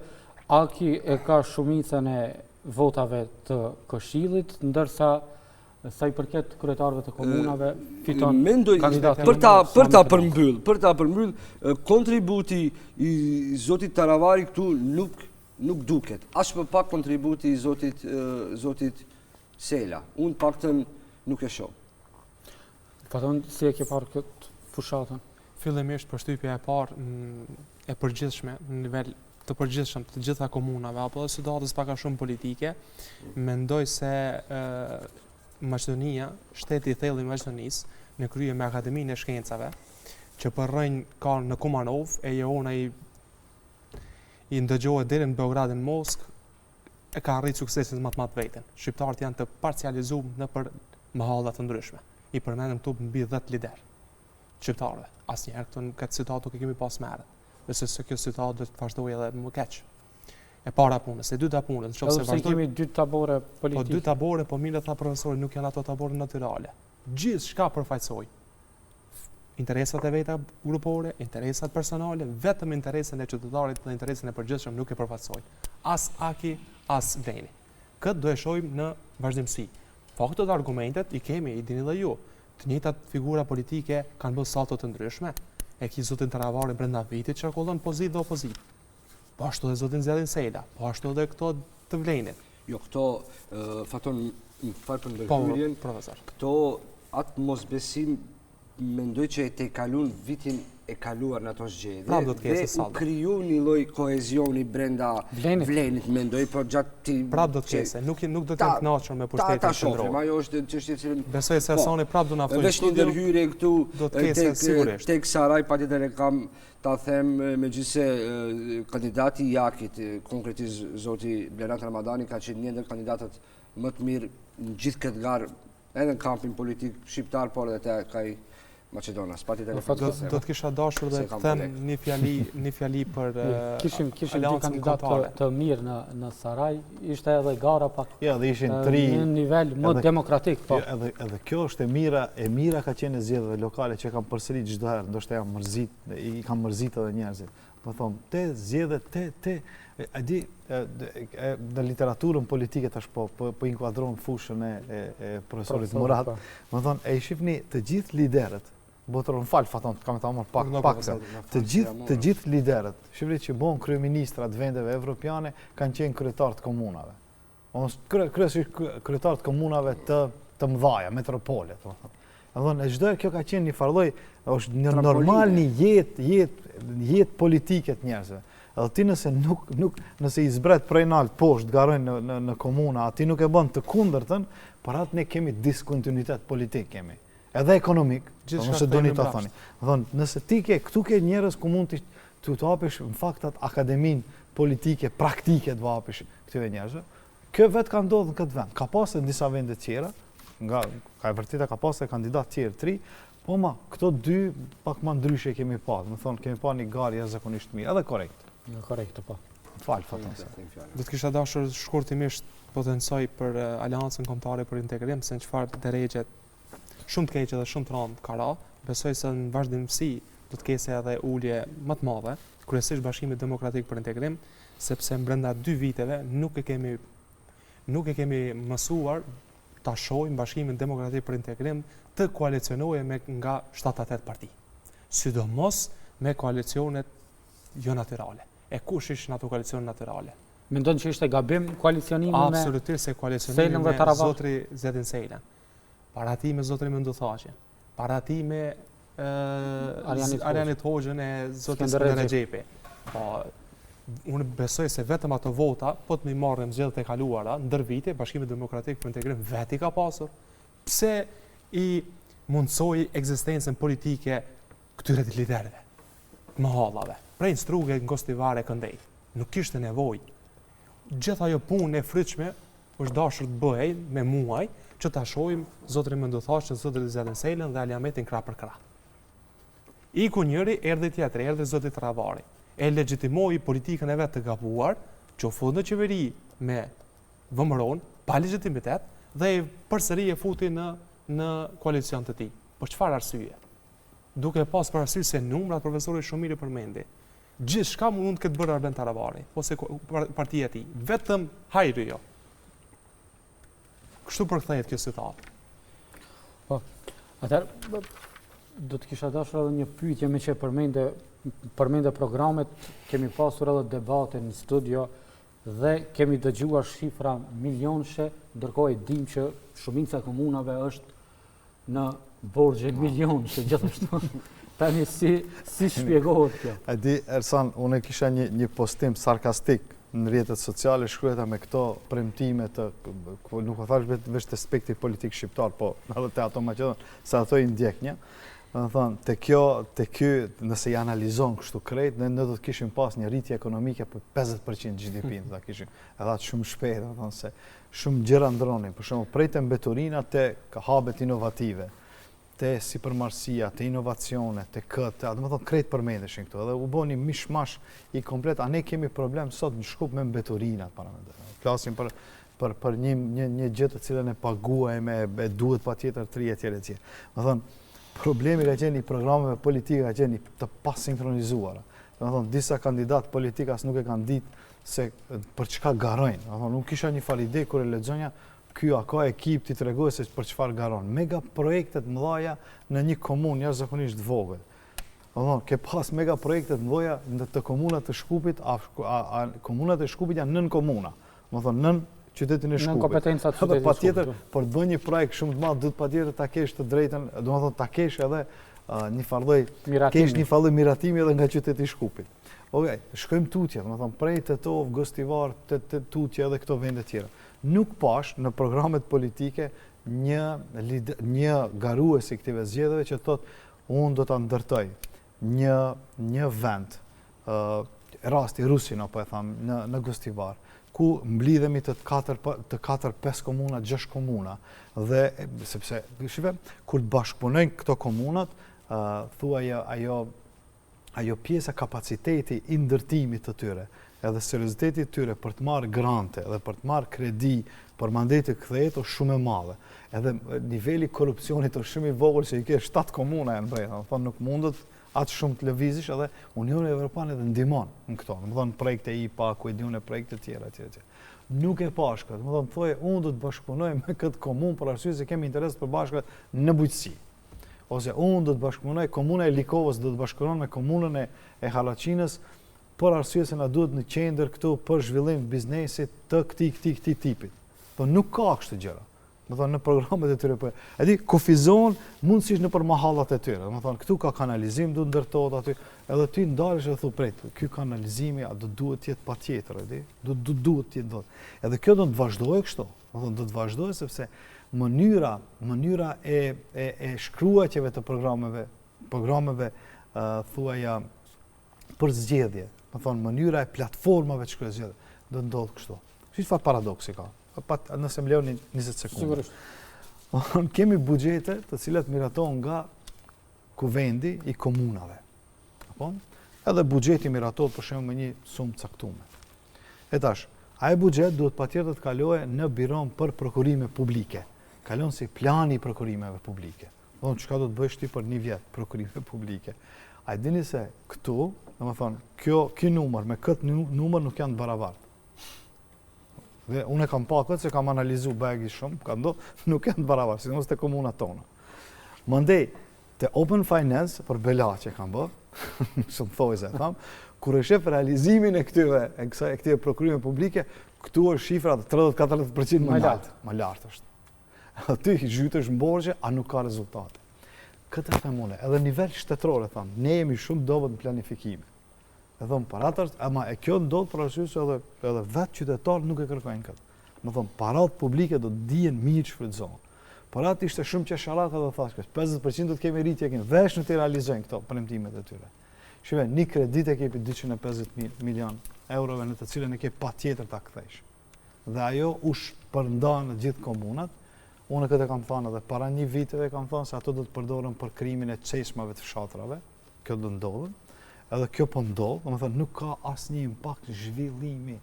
AKI e ka shumicën e votave të këshillit, ndërsa Sa i përket kryetarëve të komunave, fiton Mendoj, për ta për ta përmbyll, për ta përmbyll, kontributi i zotit Taravari këtu nuk nuk duket. Aq më pak kontributi i zotit zotit Sela. Unë paktën nuk e shoh. Faton, si e ke parë këtë fushatën? Fillimisht përshtypja e parë e përgjithshme në nivel të përgjithshëm të gjitha komunave apo edhe situatës pak a shumë politike, mendoj se Maqedonia, shteti i thellë i Maqedonisë, në krye me Akademinë e Shkencave, që për rrënjë ka në Kumanovë, e jehona i i ndëgjohet deri në Beograd e në Moskë, e ka arrit suksesin më të madh veten. Shqiptarët janë të parcializuar nëpër mëhalla të ndryshme. I përmendëm këtu mbi 10 liderë shqiptarëve. Asnjëherë këtu në këtë situatë nuk e kemi pas më herët. Besoj se kjo situatë do të vazhdojë edhe më keq. E para punës, e dyta punës, në qoftë se vazhdojmë. kemi dy tabore politike. Po dy tabore, po mirë tha profesori, nuk janë ato tabore natyrale. Gjithçka përfaqësojnë. Interesat e veta grupore, interesat personale, vetëm interesin e qytetarit dhe interesin e përgjithshëm nuk e përfaqësojnë. As AKI, as VLEN-i. Këtë do e shohim në vazhdimësi. Faktet dhe argumentet i kemi, i dini dhe ju. Të njëjtat figura politike kanë bërë salto të ndryshme. E ki zotin Taravari brenda vitit qarkullon pozitë dhe opozitë. Po ashtu dhe zotin Ziadin Sela, po ashtu edhe këto të VLEN-it. Jo, këto, Faton, më fal për po, ndërhyrjen, profesor. Këto atë mosbesim mendoj që e tejkalun vitin e kaluar në ato zgjedhje Prapë do të ketë saldo. U kriju një lloj kohezioni brenda Vlenit, vlenit mendoj, por gjatë ti Prapë do të ketë, nuk nuk do të jenë kënaqur me pushtetin ta shohim, ajo është çështje që Besoj se po, Hasani prapë do na ftojë. Veç një ndërhyrje këtu do të ketë sigurisht. Tek Saraj patjetër e kam ta them megjithëse kandidati i AKI-t, konkretisht zoti Blerant Ramadani ka qenë një ndër kandidatët më të mirë në gjithë këtë garë edhe në kampin politik shqiptar, por edhe tek ai maqedonas. Patjetër do, do, do të kisha dashur dhe të them një fjali, një fjali për kishim kishim dy kandidatë të, të mirë në në Saraj, ishte edhe gara pak. Ja, dhe ishin tri në nivel më edhe, demokratik, po. Jo, edhe edhe kjo është e mira, e mira ka qenë e zgjedhjeve lokale që kam përsërit çdo herë, ndoshta jam mërzit, i kam mërzit edhe njerëzit. Po thom, te zgjedhjet te te e di në literaturën politike tash po po, po inkuadron fushën e e, e profesorit Murat. Po. Me thonë, e i shihni të gjithë liderët botëror, më fal Faton, kam ta marr pak pak se. Të gjithë të gjithë liderët, shihni që bon kryeministra të vendeve evropiane kanë qenë kryetarë të komunave. Kryesisht kryetarë të komunave të të mëdhaja, metropole, domethënë. Domethënë, e çdo kjo ka qenë një farë lloj, është një normal një jetë, jetë, jetë politike të njerëzve. Edhe ti nëse nuk, nuk, nëse i zbret prej nalt poshtë garojnë në, në, në komuna, a ti nuk e bën të kundërtën, për atë ne kemi diskontinuitet politik kemi. Edhe ekonomik, po nëse doni ta thoni. Thonë, nëse ti ke, këtu ke njerëz ku mund të të të hapish në fakt atë akademinë politike, praktike të hapish këtyre njerëzve. Kjo vetë ka ndodhur në këtë vend. Ka pasë në disa vende tjera, nga ka e vërteta ka pasë kandidat tjerë tri, po ma këto dy pak ma ndryshe kemi pa, me thonë kemi pa një garë jashtëzakonisht mirë, edhe korrekt. Në korrekt, po. Fal, Faton. Do të kisha dashur shkurtimisht potencoj për Aleancën Kombëtare për Integrim se në çfarë derexhe shumë të keqe dhe shumë të rëndë ka ra, besoj se në vazhdimësi do të ketë edhe ulje më të madhe, kryesisht Bashkimi Demokratik për Integrim, Sepse brenda dy viteve nuk e kemi nuk e kemi mësuar ta shohim Bashkimin Demokratik për Integrim të koalicionojë me nga 7-8 parti. Sidomos me koalicionet jo natyrale. E kush ishin ato koalicione natyrale? Mendon që ishte gabim koalicionimi me Absolutisht se koalicionimi me zotri Ziadin Selën. Para tij me zotri Menduh Thaçin. Para tij me Arianit Hoxhën e zotri Skënder Rexhepi. Po, unë besoj se vetëm ato vota, po të m'i marrim zgjedhjet e kaluara, ndër vite, Bashkimi Demokratik për Integrim vetë i ka pasur. Pse i mundësoi ekzistencën politike këtyre të liderëve, të mëhallave, prej në Strugë, në Gostivar e këndej. Nuk kishte nevojë. Gjithë ajo punë e frytshme është dashur të bëhej me muaj që ta shohim zotrin Menduh Thaçin, zotrin Ziadin Selën dhe Ali Ahmetin krah për krah. Iku njëri, erdhi tjetri, erdhi zoti Taravari. E legjitimoi politikën e vet të gabuar, që u fut në qeveri me VMRO-n, pa legjitimitet, dhe e përsëri e futi në, në koalicion të tij. Për çfarë arsye? Duke pas parasysh se numrat profesori shumë mirë i përmendi. Gjithçka mund të ketë bërë Arben Taravari ose partia e tij, vetëm hajri jo. Kështu përkthehet kjo situatë. Po. Atëherë do të kisha dashur edhe një pyetje meqë përmende përmende programet, kemi pasur edhe debate në studio dhe kemi dëgjuar shifra milionëshe, ndërkohë e dimë që shumica e komunave është në borxhe milionëshe gjithashtu. Tani si si shpjegohet kjo? E di Ersan, unë kisha një një postim sarkastik në rrjetet sociale shkruajta me këto premtime të nuk po thash vetë veç te spektri politik shqiptar, po edhe te ato maqedon, se ato i ndjek një. Domethënë, te kjo, te ky, nëse i analizon kështu krejt, ne, ne do të kishim pas një rritje ekonomike për 50% GDP, do ta kishim edhe atë shumë shpejt, domethënë se Shumë gjëra ndronin, për shembull, prej te mbeturina te hubet inovative, te sipërmarrësia, te inovacione, te këtë, a domethënë krejt përmendeshin këto, edhe u bo një mishmash i komplet, a ne kemi problem sot në Shkup me mbeturinat, paramendo. Flasim për për për një një një gjë të cilën e paguajmë e, e duhet patjetër të rrijë etj etj. Domethënë problemi ka qenë i programeve politike ka qenë të pasinkronizuara. Domethënë disa kandidatë politikë as nuk e kanë ditë se për çka garojnë. Domethënë, unë kisha një farë ide kur e lexonja, ky a ka ekip t'i tregojë se për çfarë garon. Mega projekte të mëdha në një komunë jashtëzakonisht të vogël. Domethënë, ke pas mega projekte të mëdha në të komunat të Shkupit, a, a, a komunat e Shkupit janë nën komuna. Domethënë, nën qytetin e Shkupit. Nën kompetencat e qytetit të Shkupit. Po. Për të bërë një projekt shumë të madh, duhet patjetër ta kesh të drejtën, domethënë ta kesh edhe një farë lloj kesh një farë lloj miratimi edhe nga qyteti i Shkupit. Okej, shkojmë tutje, domethënë prej Tetovë, Gostivar, te, te tutje edhe këto vende tjera. Nuk pash në programet politike një një garues i këtyre zgjedhjeve që thotë unë do ta ndërtoj një një vend ë rasti Rusino po e tham në në Gostivar, ku mblidhemi të katër të katër pesë komuna, gjashtë komuna dhe sepse shife kur të bashkëpunojnë këto komunat, ë thuaja ajo ajo pjesa kapaciteti i ndërtimit të tyre, edhe serioziteti i tyre për të marrë grante dhe për të marrë kredi për mandej të kthehet është shumë e madhe. Edhe niveli i korrupsionit është shumë i vogël se i ke 7 komuna janë brenda, domethënë nuk mundet aq shumë të lëvizish edhe Unioni Evropian edhe ndihmon në këto, domethënë projekte IPA, ku e di unë projekte tjera etj etj. Nuk e pash këtë, domethënë thoje unë do të bashkëpunoj me këtë komunë për arsye se kemi interes të përbashkët në bujqësi. ose unë do të bashkëpunoj, komuna e Likovës do të bashkëpunon me komunën e, e Haraçinës, për arsye se na duhet në qendër këtu për zhvillim të biznesit të këtij, këtij, këtij tipit. Po nuk ka kështu gjëra. Domethënë, në programet e tyre, po, e di, kufizohen mundësisht nëpër mahallat e tyre. Domethënë, këtu ka kanalizim, do ndërtohet aty, edhe ti ndalesh e thu prit, ky kanalizimi, a do duhet të jetë patjetër, e di, do, do duhet të jetë do. Edhe kjo do të vazhdojë kështu. Domethënë, do të vazhdojë sepse mënyra, mënyra e, e, e shkruajtjeve të programeve, programeve uh, thuaja për zgjedhje, domethënë, mënyra e platformave të shkruajtjes zgjedhje, do të ndodhë kështu. Si çfarë paradoksi ka? Pa, nëse më lejoni 20 sekonda. Sigurisht. Kemi buxhete të cilat miratohen nga kuvendi i komunave. Apo? Edhe buxheti miratohet për shembull me një sumë të caktuar. E tash, ai buxhet duhet patjetër të kalojë në biron për prokurime publike. Kalon si plani i prokurimeve publike. Domethonë, çka do të bëjsh ti për një vjet, prokurime publike. A e dini se këtu, domethonë, kjo, ky numër me këtë numër nuk janë të barabartë. Dhe unë e kam pa këtë se kam analizu bajagi shumë, ka ndodhë, nuk janë të barabartë, sidomos te komunat tona. Mandej, te Open Finance, për bela që kam bë, shumë thojze e tham, kur e shef realizimin e këtyre, e kësaj e këtyre prokurime publike, këtu është shifra 30-40% më lartë. Më lartë është. Aty zhytesh në borxhe, a nuk ka rezultate. Këtë e them unë, edhe nivel shtetëror e tham, ne jemi shumë dobët në planifikime. E thonë, parat është, ama e kjo ndodh për arsye se edhe, edhe vetë qytetarët nuk e kërkojnë këtë. Domethonë, parat publike do të dihen mirë shfrytëzohen. Parat ishte shumë qesharak edhe thashë këtë, 50% do të kemi rritje, kemi, veç në të realizojnë këto premtimet e tyre. Shive, një kredit e ke pi 250 milion eurove në të cilën e ke patjetër ta kthejsh. Dhe ajo u shpërnda në gjithë komunat, unë këtë e kam thënë edhe para një viteve kam thënë se ato do të përdoren për krijimin e çeshmave të fshatrave, kjo do ndodhë, edhe kjo po ndodh, domethënë nuk ka asnjë impakt zhvillimi.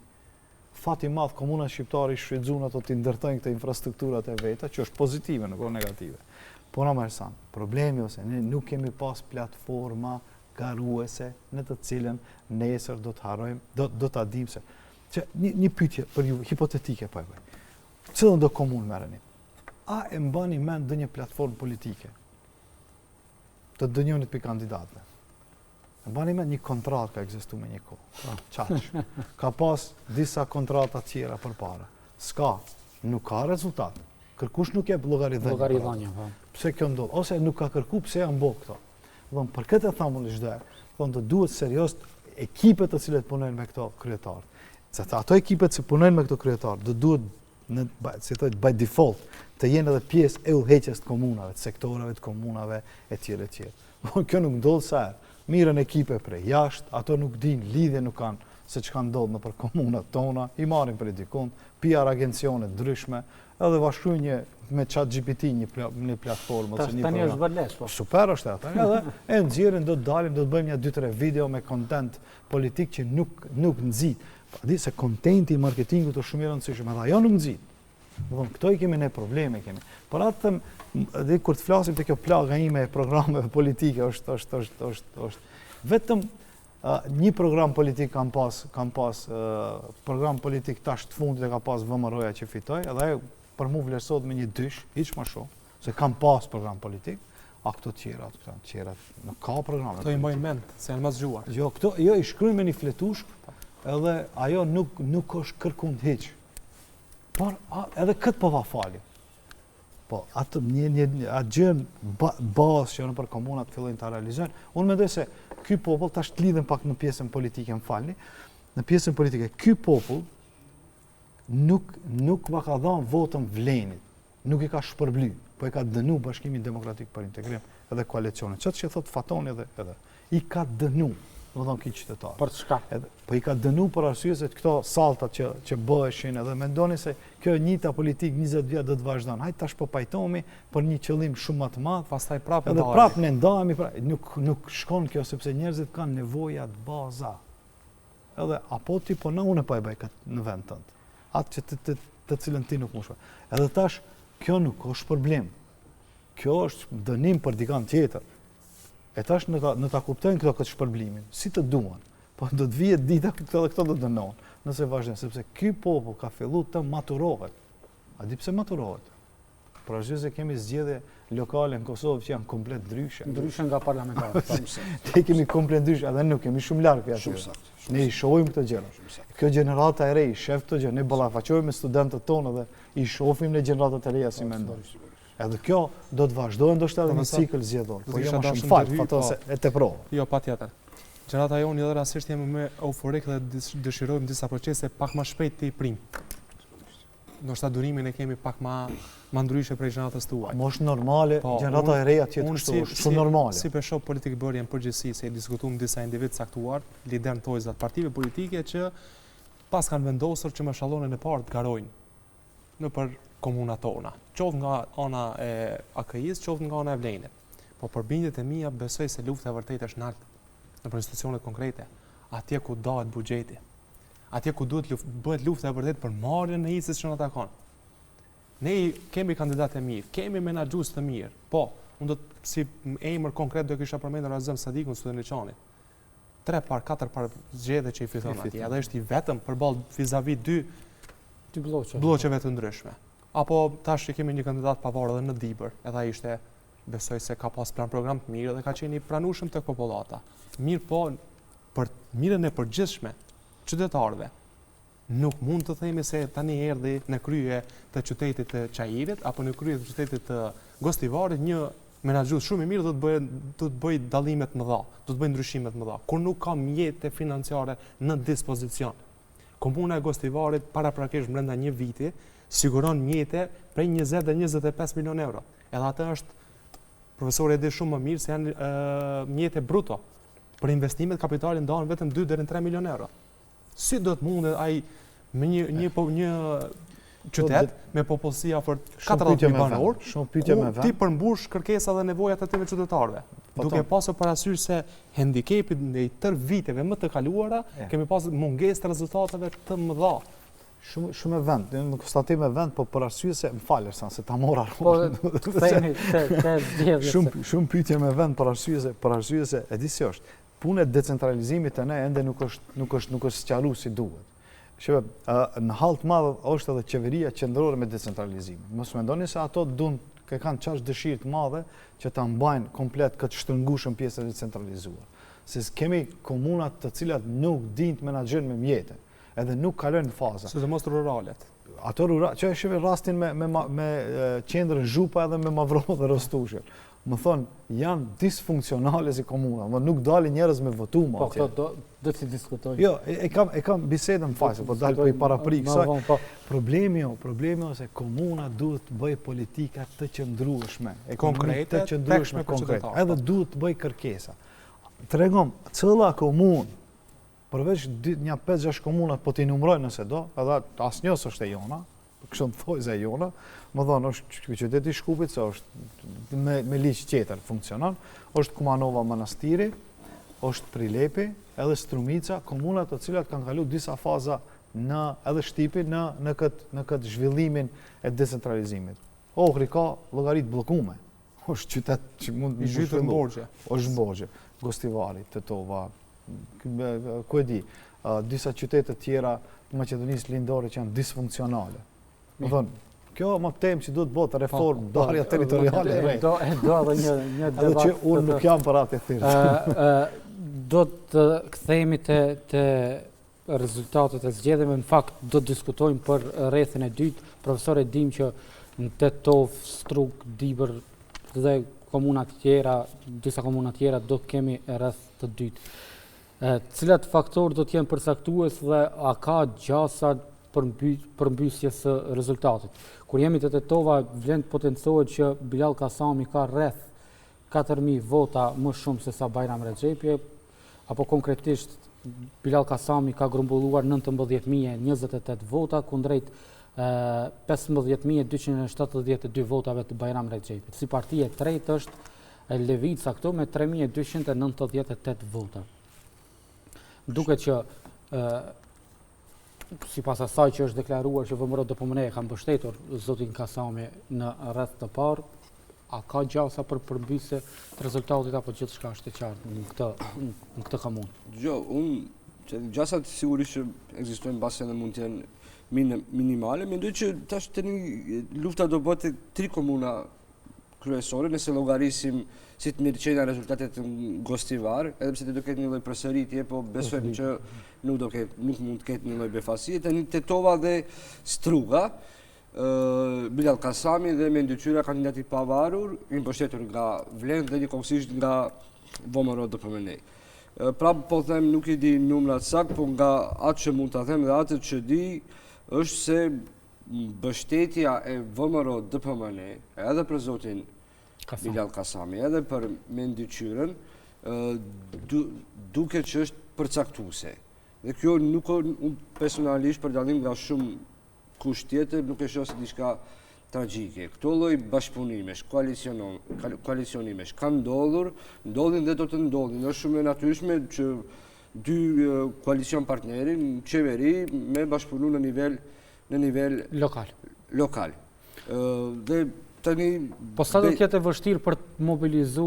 Fat i madh komunat shqiptare i shfrytëzuan ato të ndërtojnë këto infrastrukturat e veta, që është pozitive, nuk është negative. Por ama Ersan, problemi ose ne nuk kemi pas platforma garuese në të cilën nesër do të harrojmë, do do ta dimë se që një, një pyetje për ju hipotetike po e bëj. Cilën do komunë merreni? A e mbani mend ndonjë platformë politike? Të ndonjënit prej kandidatëve. E mbani mend një kontratë ka ekzistu me një kohë. Po. Qaq. Ka pas disa kontrata tjera përpara. S'ka, nuk ka rezultat. Kërkush nuk jep llogaridhënie. Llogaridhënie, po. Pse kjo ndodh? Ose nuk ka kërku pse janë bo këto. Dhe për këtë e thamë unë çdo herë. Thonë të duhet serios ekipet të cilët punojnë me këto kryetarë. Se ato ekipet që punojnë me këto kryetarë, do duhet në si thotë by default të jenë edhe pjesë e udhëheqjes të komunave, të sektorave të komunave e tjerë e tjerë. Po kjo nuk ndodh sa herë. Mirren ekipe prej jashtë, ato nuk dinë, lidhje nuk kanë se çka ndodh nëpër komunat tona, i marrin prej dikund, PR agencione ndryshme, edhe va shkruajnë një me chat GPT një një platformë ose një tani është bërë lehtë po. Super është atë. Edhe e nxjerrin do të dalim, do të bëjmë një 2-3 video me content politik që nuk nuk nxit. Pa di se kontenti i marketingut është shumë i rëndësishëm, edhe ajo nuk nxit. Domethonë, këto i kemi ne probleme kemi. Por atë them, dhe kur të flasim te kjo plaga ime e programeve politike është është është është është vetëm uh, një program politik kam pas, kam pas uh, program politik tash të fundit e ka pas VMRO-ja që fitoi, edhe ajo për mu vlerësohet me një dysh, hiç më shumë, se kam pas program politik, a këto tjera, këto tjera, nuk ka programe. Këto i mbajnë mend, se janë më zgjuar. Jo, këto, jo, i shkruajnë me një fletushk, edhe ajo nuk, nuk është kërkund hiç. Por, a, edhe këtë po va falim. Po, atë një, një, një atë gjën ba, bazë që janë për komunat fillojnë ta realizojnë. Unë mendoj se ky popull, tash të lidhem pak në pjesën politike, më falni, në pjesën politike, ky popull nuk, nuk va ka dhanë votën vlenit nuk i ka shpërbly, po e ka dënu Bashkimin Demokratik për Integrim edhe koalicionin. Qatë që thot Fatoni edhe, edhe, i ka dënu, domethonë ky qytetar. Për çka? Edhe, po i ka dënu për arsye se këto saltat që, që bëheshin edhe mendoni se kjo e njëjta politikë 20 vjet do të vazhdon. Hajt tash po pajtohemi për një qëllim shumë më të madh. Pastaj prapë Edhe prapë ne ndahemi, pra, nuk, nuk shkon kjo sepse njerëzit kanë nevojat baza. Edhe apo ti po na unë po e bëj këtë në vend tënd. Atë që të, të, të cilën ti nuk mush. Edhe tash kjo nuk është problem. Kjo është dënim për dikan tjetër. E tash në ta, në ta kuptojnë këto këtë shpërblimin, si të duan. Po do të vije dita këto dhe këto do të dënohen, nëse vazhdojnë, sepse ky popull ka fillu të maturohet. A di pse maturohet? Për arsye se kemi zgjedhje lokale në Kosovë që janë komplet ndryshe. Ndryshe nga parlamentarët. Ne kemi komplet ndryshe, edhe nuk kemi shumë larg prej atyre. Shumë saktë. Ne i shohim këto gjëra. Kjo gjenerata e re i shef këto gjëra, ne ballafaqohemi me studentët tonë dhe i shohim në gjeneratat e reja si po, mendojnë. Edhe kjo do të vazhdojë ndoshta edhe një cikël zgjedhor, po jo më shumë fal, Faton po. se e teprova. Jo, patjetër. Gjenerata jonë edhe rastësisht jemi më euforik dhe dëshirojmë disa procese pak më shpejt t'i prijmë. Ndoshta durimin e kemi pak ma ma ndryshe prej gjeneratës tuaj. Mo është normale, po, gjenerata e reja të jetë kështu, është shumë normale. Si po e shoh politikëbërjen në përgjithësi, se i diskutuam disa individë të caktuar, liderë në thonjëza të partive politike që pas kanë vendosur që me shallonin e parë të garojnë nëpër komunat tona, qoftë nga ana e AKI-së, qoftë nga ana e Vlenit. Po për bindjet e mia besoj se lufta e vërtetë është nalt nëpër institucionet konkrete, atje ku dahet buxheti. Atje ku duhet luf, bëhet lufta e vërtetë për marrjen e hisës që na takon. Ne kemi kandidatë të mirë, kemi menaxhues të mirë, po. Unë do të si emër konkret do kisha përmendur Azem Sadikun Studeniçanit. Tre par, katër par zgjedhje që i fiton atje, edhe është i vetëm përballë vizavi dy dy blloqeve. Blloqeve të ndryshme. Apo tash që kemi një kandidat pavarur edhe në Dibër, edhe ai ishte besoj se ka pas plan program të mirë dhe ka qenë i pranueshëm tek popullata. Mirëpo, për mirën e përgjithshme qytetarëve, nuk mund të themi se tani erdhi në krye të qytetit të Çairit apo në krye të qytetit të Gostivarit një menaxhues shumë i mirë do të bëjë do të bëjë dallime të mëdha, do të bëjë ndryshime të mëdha. Kur nuk ka mjete financiare në dispozicion. Komuna e Gostivarit paraprakisht brenda një viti siguron mjete prej 20 dhe 25 milion euro. Edhe atë është profesori e di shumë më mirë se janë mjete bruto. Për investimet kapitale ndahen vetëm 2 deri në 3 milion euro. Si do të mundet ai me një një po një qytet me popullsi afër 40.000 banorë, shumë pyetje me vend. T'i përmbush kërkesa dhe nevojat e tyre qytetarëve, po duke pasur parasysh se hendikepi në i tërë viteve më të kaluara, kemi pasur mungesë të rezultateve të mëdha. Shumë shumë me vend, në konstatim me vend, po për arsye se më fal Ersan se ta mora. Po themi te te zgjedhjet. Shumë shumë pyetje me vend për arsye se për arsye se e di si është. Puna e decentralizimit te ne ende nuk është nuk është nuk është sqaruar si duhet. Shebe, në hall të madh është edhe qeveria qendrore me decentralizimin. Mos mendoni se ato dun ke kanë qaq dëshirë të madhe që ta mbajnë komplet këtë shtrëngushëm pjesën e decentralizuar. Se kemi komunat të cilat nuk dinë të menaxhojnë me mjete, edhe nuk kalojnë në faza. Sidomos ruralet. Ato rural, që e shihni rastin me, me, me qendrën Zhupa edhe me Mavrovë dhe Rostushën. Me thonë, janë disfunksionale si komuna, më nuk dalin njerëz me votu ma Po, këto do, do t'i diskutojmë. Jo, e, e kam, e kam bisedën më fal, po dalë po i parapri kësaj. Po. Problemi jo, problemi o se komuna duhet të bëjë politika të qëndrueshme, konkrete, të qëndrueshme, konkrete, edhe po. duhet të bëjë kërkesa. Tregom, cila komunë, përveç një 5-6 komunat, po t'i numëroj nëse do, edhe asnjë s'është e jona, kështu në thonjëza e jona, me thonë, është qyteti i Shkupit, se është me, me ligj tjetër funksionon, është Kumanova Manastiri, është Prilepi, edhe Strumica, komunat të cilat kanë kalu disa faza në edhe Shtipi në, në këtë në këtë zhvillimin e decentralizimit. Ohri ka llogari t'bllokume. Është qytet që mund të zhytur në borxhe. Është në borxhe. Gostivari, Tetova, ku e di, disa qytete tjera të Maqedonisë Lindore që janë disfunksionale. Me thonë, kjo më temë që duhet bëhet reformë, po, po, ndarja territoriale e re. Do e do edhe një një debat. Edhe që unë nuk jam për atë thirrje. Do të kthehemi te te rezultatet e zgjedhjeve, në fakt do të diskutojmë për rrethin e dytë. Profesor e dim që në Tetovë, Strugë, Dibër dhe komuna të tjera, disa komuna të tjera do të kemi rreth të dytë. Cilat faktorë do të jenë përcaktues dhe a ka gjasa përmbysjes së rezultatit? Kur jemi te Tetova, vlen të potencohet që Bilall Kasami ka rreth 4.000 vota më shumë se sa Bajram Rexhepi, apo konkretisht Bilall Kasami ka grumbulluar 19.028 vota, kundrejt 15.272 votave të Bajram Rexhepit. Si parti e tretë është Levica këtu me 3298 vota. Duket që sipas asaj që është deklaruar që VMRO-DPMNE e ka mbështetur zotin Kasami në rreth të parë, a ka gjasa për përmbysje të rezultatit apo gjithçka është e qartë në këtë në këtë komunë? Jo, unë që gjasat sigurisht që ekzistojnë mbase edhe mund të jenë minimale, mendoj që tash tani lufta do bëhet tri komuna kryesore, nëse llogarisim si të mirëqena rezultatet në Gostivar, edhe pse do ketë një lloj përsëritje, po besojmë që nuk do ketë, nuk mund të ketë një lloj befasie. Tani Tetova dhe Struga, Bilall Kasami dhe Mendi Qyra kandidati i pavarur, i mbështetur nga Vlen dhe njëkohësisht nga VMRO DPMNE. Prapë po them nuk i di numrat sakt, po nga atë që mund ta them dhe atë që di është se mbështetja e VMRO DPMNE edhe për zotin Bilall Kasami, edhe për Mendi Qyrën, duket që është përcaktuese. Dhe kjo nuk unë personalisht për dallim nga shumë kush tjetër nuk e shoh si diçka tragjike. Këto lloj bashkëpunimesh, koalicionimesh kanë ndodhur, ndodhin dhe do të ndodhin. Është shumë e natyrshme që dy koalicion partneri në qeveri me bashkëpunu në nivel në nivel lokal. Lokal. Dhe Tani Po sa do të jetë e vështirë për të mobilizu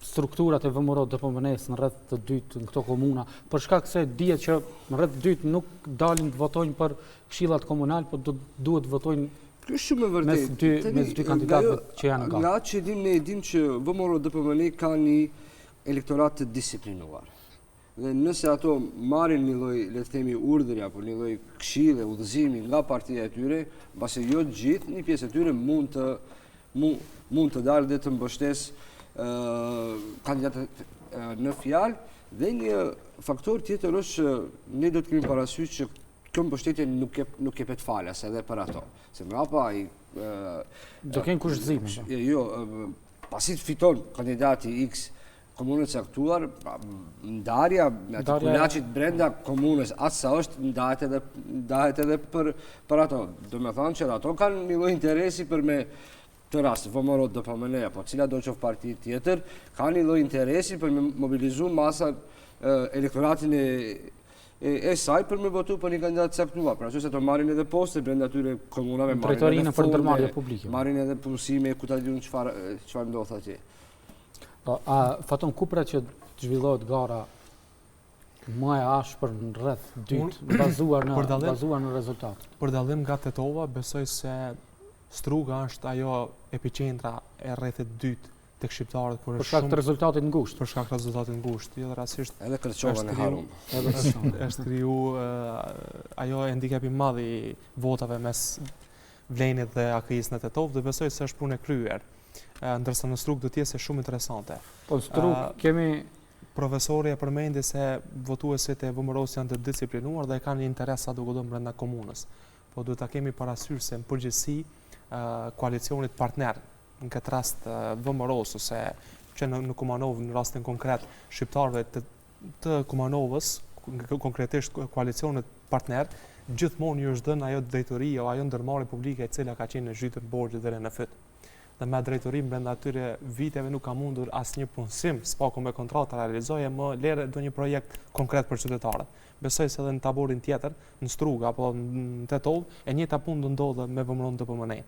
strukturat e VMRO DPMNE-së në rreth të dytë në këto komuna, për shkak se dihet që në rreth të dytë nuk dalin të votojnë për këshillat komunal, po do duhet të votojnë Kjo është shumë e vërtetë. Mes dy mes dy kandidatëve që janë në garë. Nga që dim ne e dim që VMRO DPMNE ka një elektorat të disiplinuar. Dhe nëse ato marrin një lloj, le të themi, urdhri apo një lloj këshille, udhëzimi nga partia e tyre, mbase jo të gjithë, një pjesë e tyre mund të mund të dalë dhe të mbështesë kandidatët në fjalë dhe një faktor tjetër është që ne do të kemi parasysh që kjo mbështetje nuk jep nuk jepet falas edhe për ato. Se mbrapa ai do kenë kushtëzime. Po. Jo, pasi të fiton kandidati X komunën e caktuar, ndarja e atij kulaçit brenda komunës, atë sa është, ndahet edhe, ndahet edhe për, për ato. Domethënë që ato kanë një lloj interesi për me të rast, VMRO, DPMNE, apo cila do qoftë parti tjetër, kanë një lloj interesi për me mobilizu masa elektoratin e, e, e saj për me votu për një kandidat të caktuar. Pra që se ato marrin edhe poste brenda atyre komunave, marrin edhe për ndërmarrje publike. Marrin edhe punësime, ku ta di unë çfarë çfarë ndodh atje. Po, a Faton ku pret që të zhvillohet gara më e ashpër në rreth dytë, bazuar në dallim, bazuar në rezultat? Për dallim nga Tetova, besoj se Struga është ajo epiqendra e rrethit të dytë tek shqiptarët kur është për shkak të rezultatit ngushtë. Për shkak të rezultatit ngushtë, jo rastësisht. Edhe Kërçova në Harum. Edhe Kërçova. Është kriju ajo handikap i madh i votave mes Vlenit dhe AKI-së në Tetovë dhe besoj se është punë e kryer. Ndërsa në Strugë do të jetë shumë interesante. Po në Strugë kemi profesori e përmendi se votuesit e VMRO-së janë të disiplinuar dhe kanë një interes sa do godon brenda komunës. Po duhet ta kemi parasysh se në përgjithësi koalicionit partner, në këtë rast VMRO-s ose që në, në Kumanovë në rastin konkret shqiptarëve të të Kumanovës, konkretisht koalicionit partner, gjithmonë ju është dhënë ajo drejtori o ajo ndërmarrje publike e cila ka qenë e zhytur në borxhe deri në fyt. Dhe me drejtorinë brenda atyre viteve nuk ka mundur asnjë punësim, s'paku me kontratë ta realizojë më lere ndonjë projekt konkret për qytetarët. Besoj se edhe në taborin tjetër, në Strugë apo në Tetovë, e njëjta punë do ndodhë me VMRO DPMNE.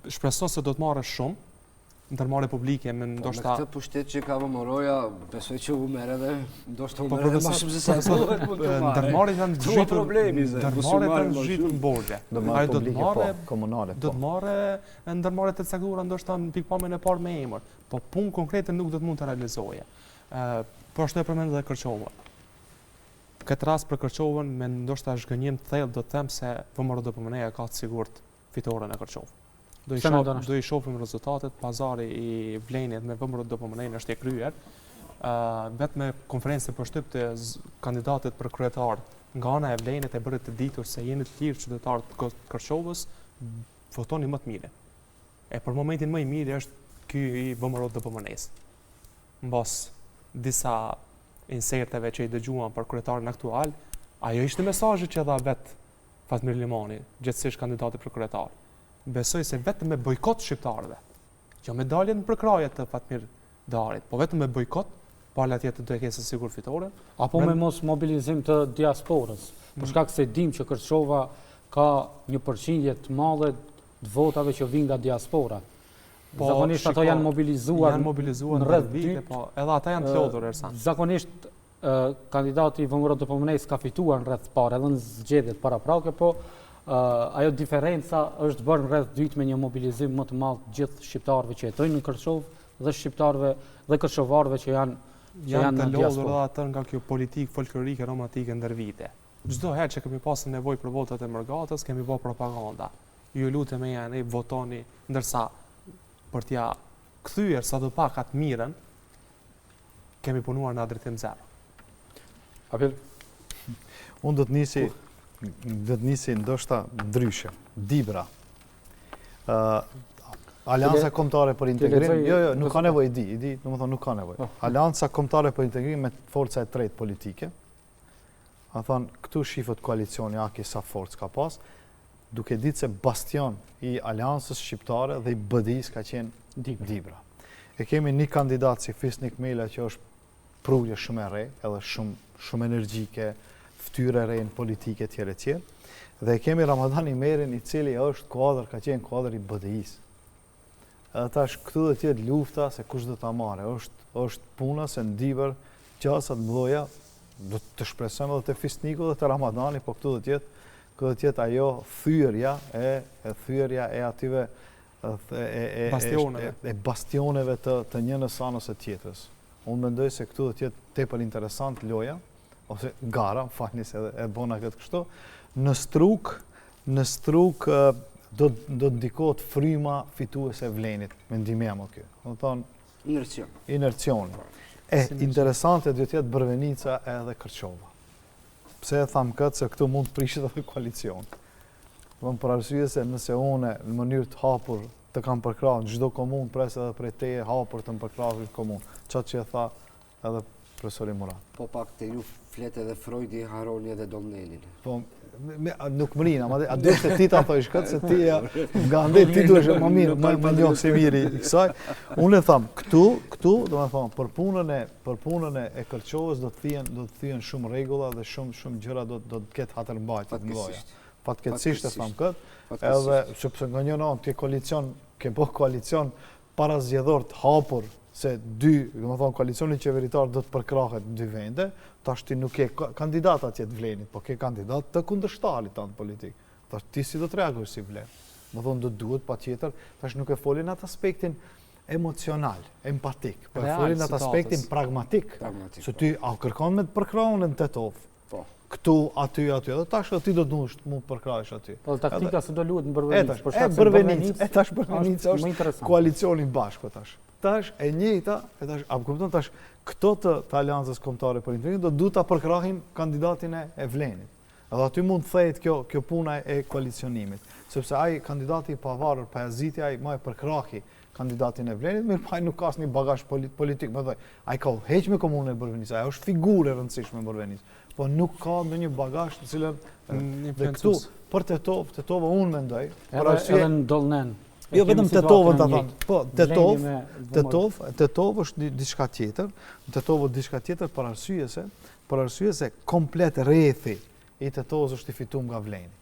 Shpresoj se do të marrë shumë, ndërmarrje publike me po, ndoshta me këtë pushtet që ka VMRO-ja, besoj që u merr edhe ndoshta u po, merr edhe më shumë se sa duhet mund të marrë. Ndërmarrjet janë zhytur problemi se ndërmarrjet janë zhytur në borxhe. Ajo do të marrë po, komunale po. Do të marrë ndërmarrje të caktuara ndoshta në pikëpamjen e parë me emër, po punë konkrete nuk do të mund të realizojë. Ë, po ashtu e përmend edhe Kërçovën. Këtë rast për Kërçovën me ndoshta zhgënjim të thellë do të them se VMRO DPMNE-ja ka të sigurt fitoren në Kërçovë. Do i, shoh, do i shohim rezultatet, pazari i Vlenit me VMRO DPMNE është i kryer. Uh, vetë me konferencën për shtyp të kandidatit për kryetar nga ana e Vlenit e bëri të ditur se jeni të lirë qytetarët të Kërçovës, votoni më të mirë. E për momentin më i miri është ky i VMRO DPMNE-së. Mbas disa inserteve që i dëgjuam për kryetarin aktual, ajo ishte mesazhi që dha vetë Fatmir Limani, gjegjësisht kandidati për kryetar. Besoj se vetëm me bojkot shqiptarëve, jo me dalje në përkrahje të Fatmir Deharit, po vetëm me bojkot, pala tjetër do e ketë sigurt fitoren. Apo me mos mobilizim të diasporës, për mm. shkak se dim që Kërçova ka një përqindje të madhe të votave që vijnë nga diaspora. Po, Zakonisht ato janë mobilizuar, janë mobilizuar në rreth vite, po edhe ata janë të lodhur Ersan. Zakonisht kandidati i VMRO DPMNE-së ka fituar në rreth të parë edhe në zgjedhjet paraprake, po ajo diferenca është bërë në rreth dytë me një mobilizim më të madh gjithë shqiptarëve që jetojnë në Kërçovë dhe shqiptarëve dhe kërçovarëve që janë që janë, janë të lodhur edhe ata nga kjo politikë folklorike romantike ndër vite. Çdo herë që kemi pasur nevojë për votat e mërgatës, kemi bërë propaganda. Ju lutem ejani, votoni, ndërsa për t'ia kthyer sado pak atë mirën, kemi punuar në drejtim zero. Apel? Unë do të nisi, do të nisi ndoshta ndryshe. Dibra. Uh, Aleanca Kombëtare për Integrim, jo, jo, nuk ka nevojë, i di, i di, domethënë nuk ka nevojë. Po. Aleanca Kombëtare për Integrim me forca e tretë politike, a thonë, këtu shifet koalicioni AKI sa forcë ka pas, duke ditë se bastion i Aleancës Shqiptare dhe i BDI-së ka qenë Dibra. Dibra. E kemi një kandidat si Fisnik Mela që është prurje shumë e re, edhe shumë, shumë energjike, Fytyrë e re në politikë etj etj. Dhe e kemi Ramadan Imerin i cili është kuadër, ka qenë kuadër i BDI-së. Edhe tash këtu do të jetë lufta se kush do ta marrë. Është është puna se në Dibër gjasat mëdha do të shpresojmë edhe te Fisniku dhe te Ramadani, po këtu do të jetë këtu do të jetë ajo thyerja e e thyerja e atyve e e e bastioneve, e, e bastioneve të të njënës anë ose tjetrës. Unë mendoj se këtu do të jetë tepër interesant loja, ose gara, më falni se e bona këtë kështu, në Strugë, në Strugë do do të ndikohet fryma fituese e Vlenit, mendimi jem o ky. Do të thonë inercion. Inercion. E interesante do të jetë Bërvenica edhe Kërçova. Pse e tham këtë se këtu mund të prishet edhe koalicion. Do të për arsye se nëse unë në mënyrë të hapur të kam përkrah në çdo komunë, pres edhe prej teje hapur të më përkrahësh në komunë. Qatë që e tha Edhe profesori Murat. Po pak te ju flet edhe Freudi harroni edhe Dolnenin. Po, me, nuk mrina, ma a do të ti ta thojsh këtë, se ti ja, nga ande ti duhesh më mirë, më, më njoh si mirë i kësaj. Unë e tham, këtu, këtu, do me thonë, për punën e, për punën e, e Kërçovës do të thyhen, do të thyhen shumë rregulla dhe shumë, shumë gjëra do, do të ketë hatërmbajtje të mëdha. Fatkeqësisht e tham këtë, edhe sepse nga njëra anë ti koalicion, ke bo koalicion parazgjedhor të hapur se dy, domethënë koalicioni qeveritar do të përkrahet në dy vende, tash ti nuk ke kandidat atje të Vlenit, po ke kandidat të kundërshtarit tënd politik. Tash ti si do të reagosh si Vlen? Domethonë do duhet patjetër, tash nuk e folin atë aspektin emocional, empatik, po e folin atë aspektin pragmatik. Pragmatik. Se ti a kërkon me të përkrahun në Tetovë? Po. Këtu, aty, aty, edhe tash edhe ti do të duhesh të mu përkrahësh aty. Po taktika se do luhet në Bërvenicë, për shkak se Bërvenicë, e tash Bërvenicë është koalicioni bashkë po tash. Tash e njëjta, e tash, a kupton tash këto të, të Aleancës Kombëtare për Integrim do duhet ta përkrahin kandidatin e, e Vlenit. Edhe aty mund të thehet kjo kjo puna e koalicionimit, sepse ai kandidati i pavarur Pajaziti ai ma e përkrahi kandidatin e Vlenit, mirëpo ai nuk ka asnjë bagazh politik, më thoj, ai ka udhëheq me komunën e Bërvenicës, ai është figurë e rëndësishme në Bërvenicë, po nuk ka ndonjë bagazh të cilën dhe këtu për Tetovë, Tetovë unë mendoj, për arsye edhe në Dollnen. Jo vetëm Tetovën ta them. Po, Tetovë, Tetovë, Tetovë është diçka tjetër, Tetovë është diçka tjetër për arsye se, për arsye se komplet rrethi i Tetovës është i fituar nga Vleni.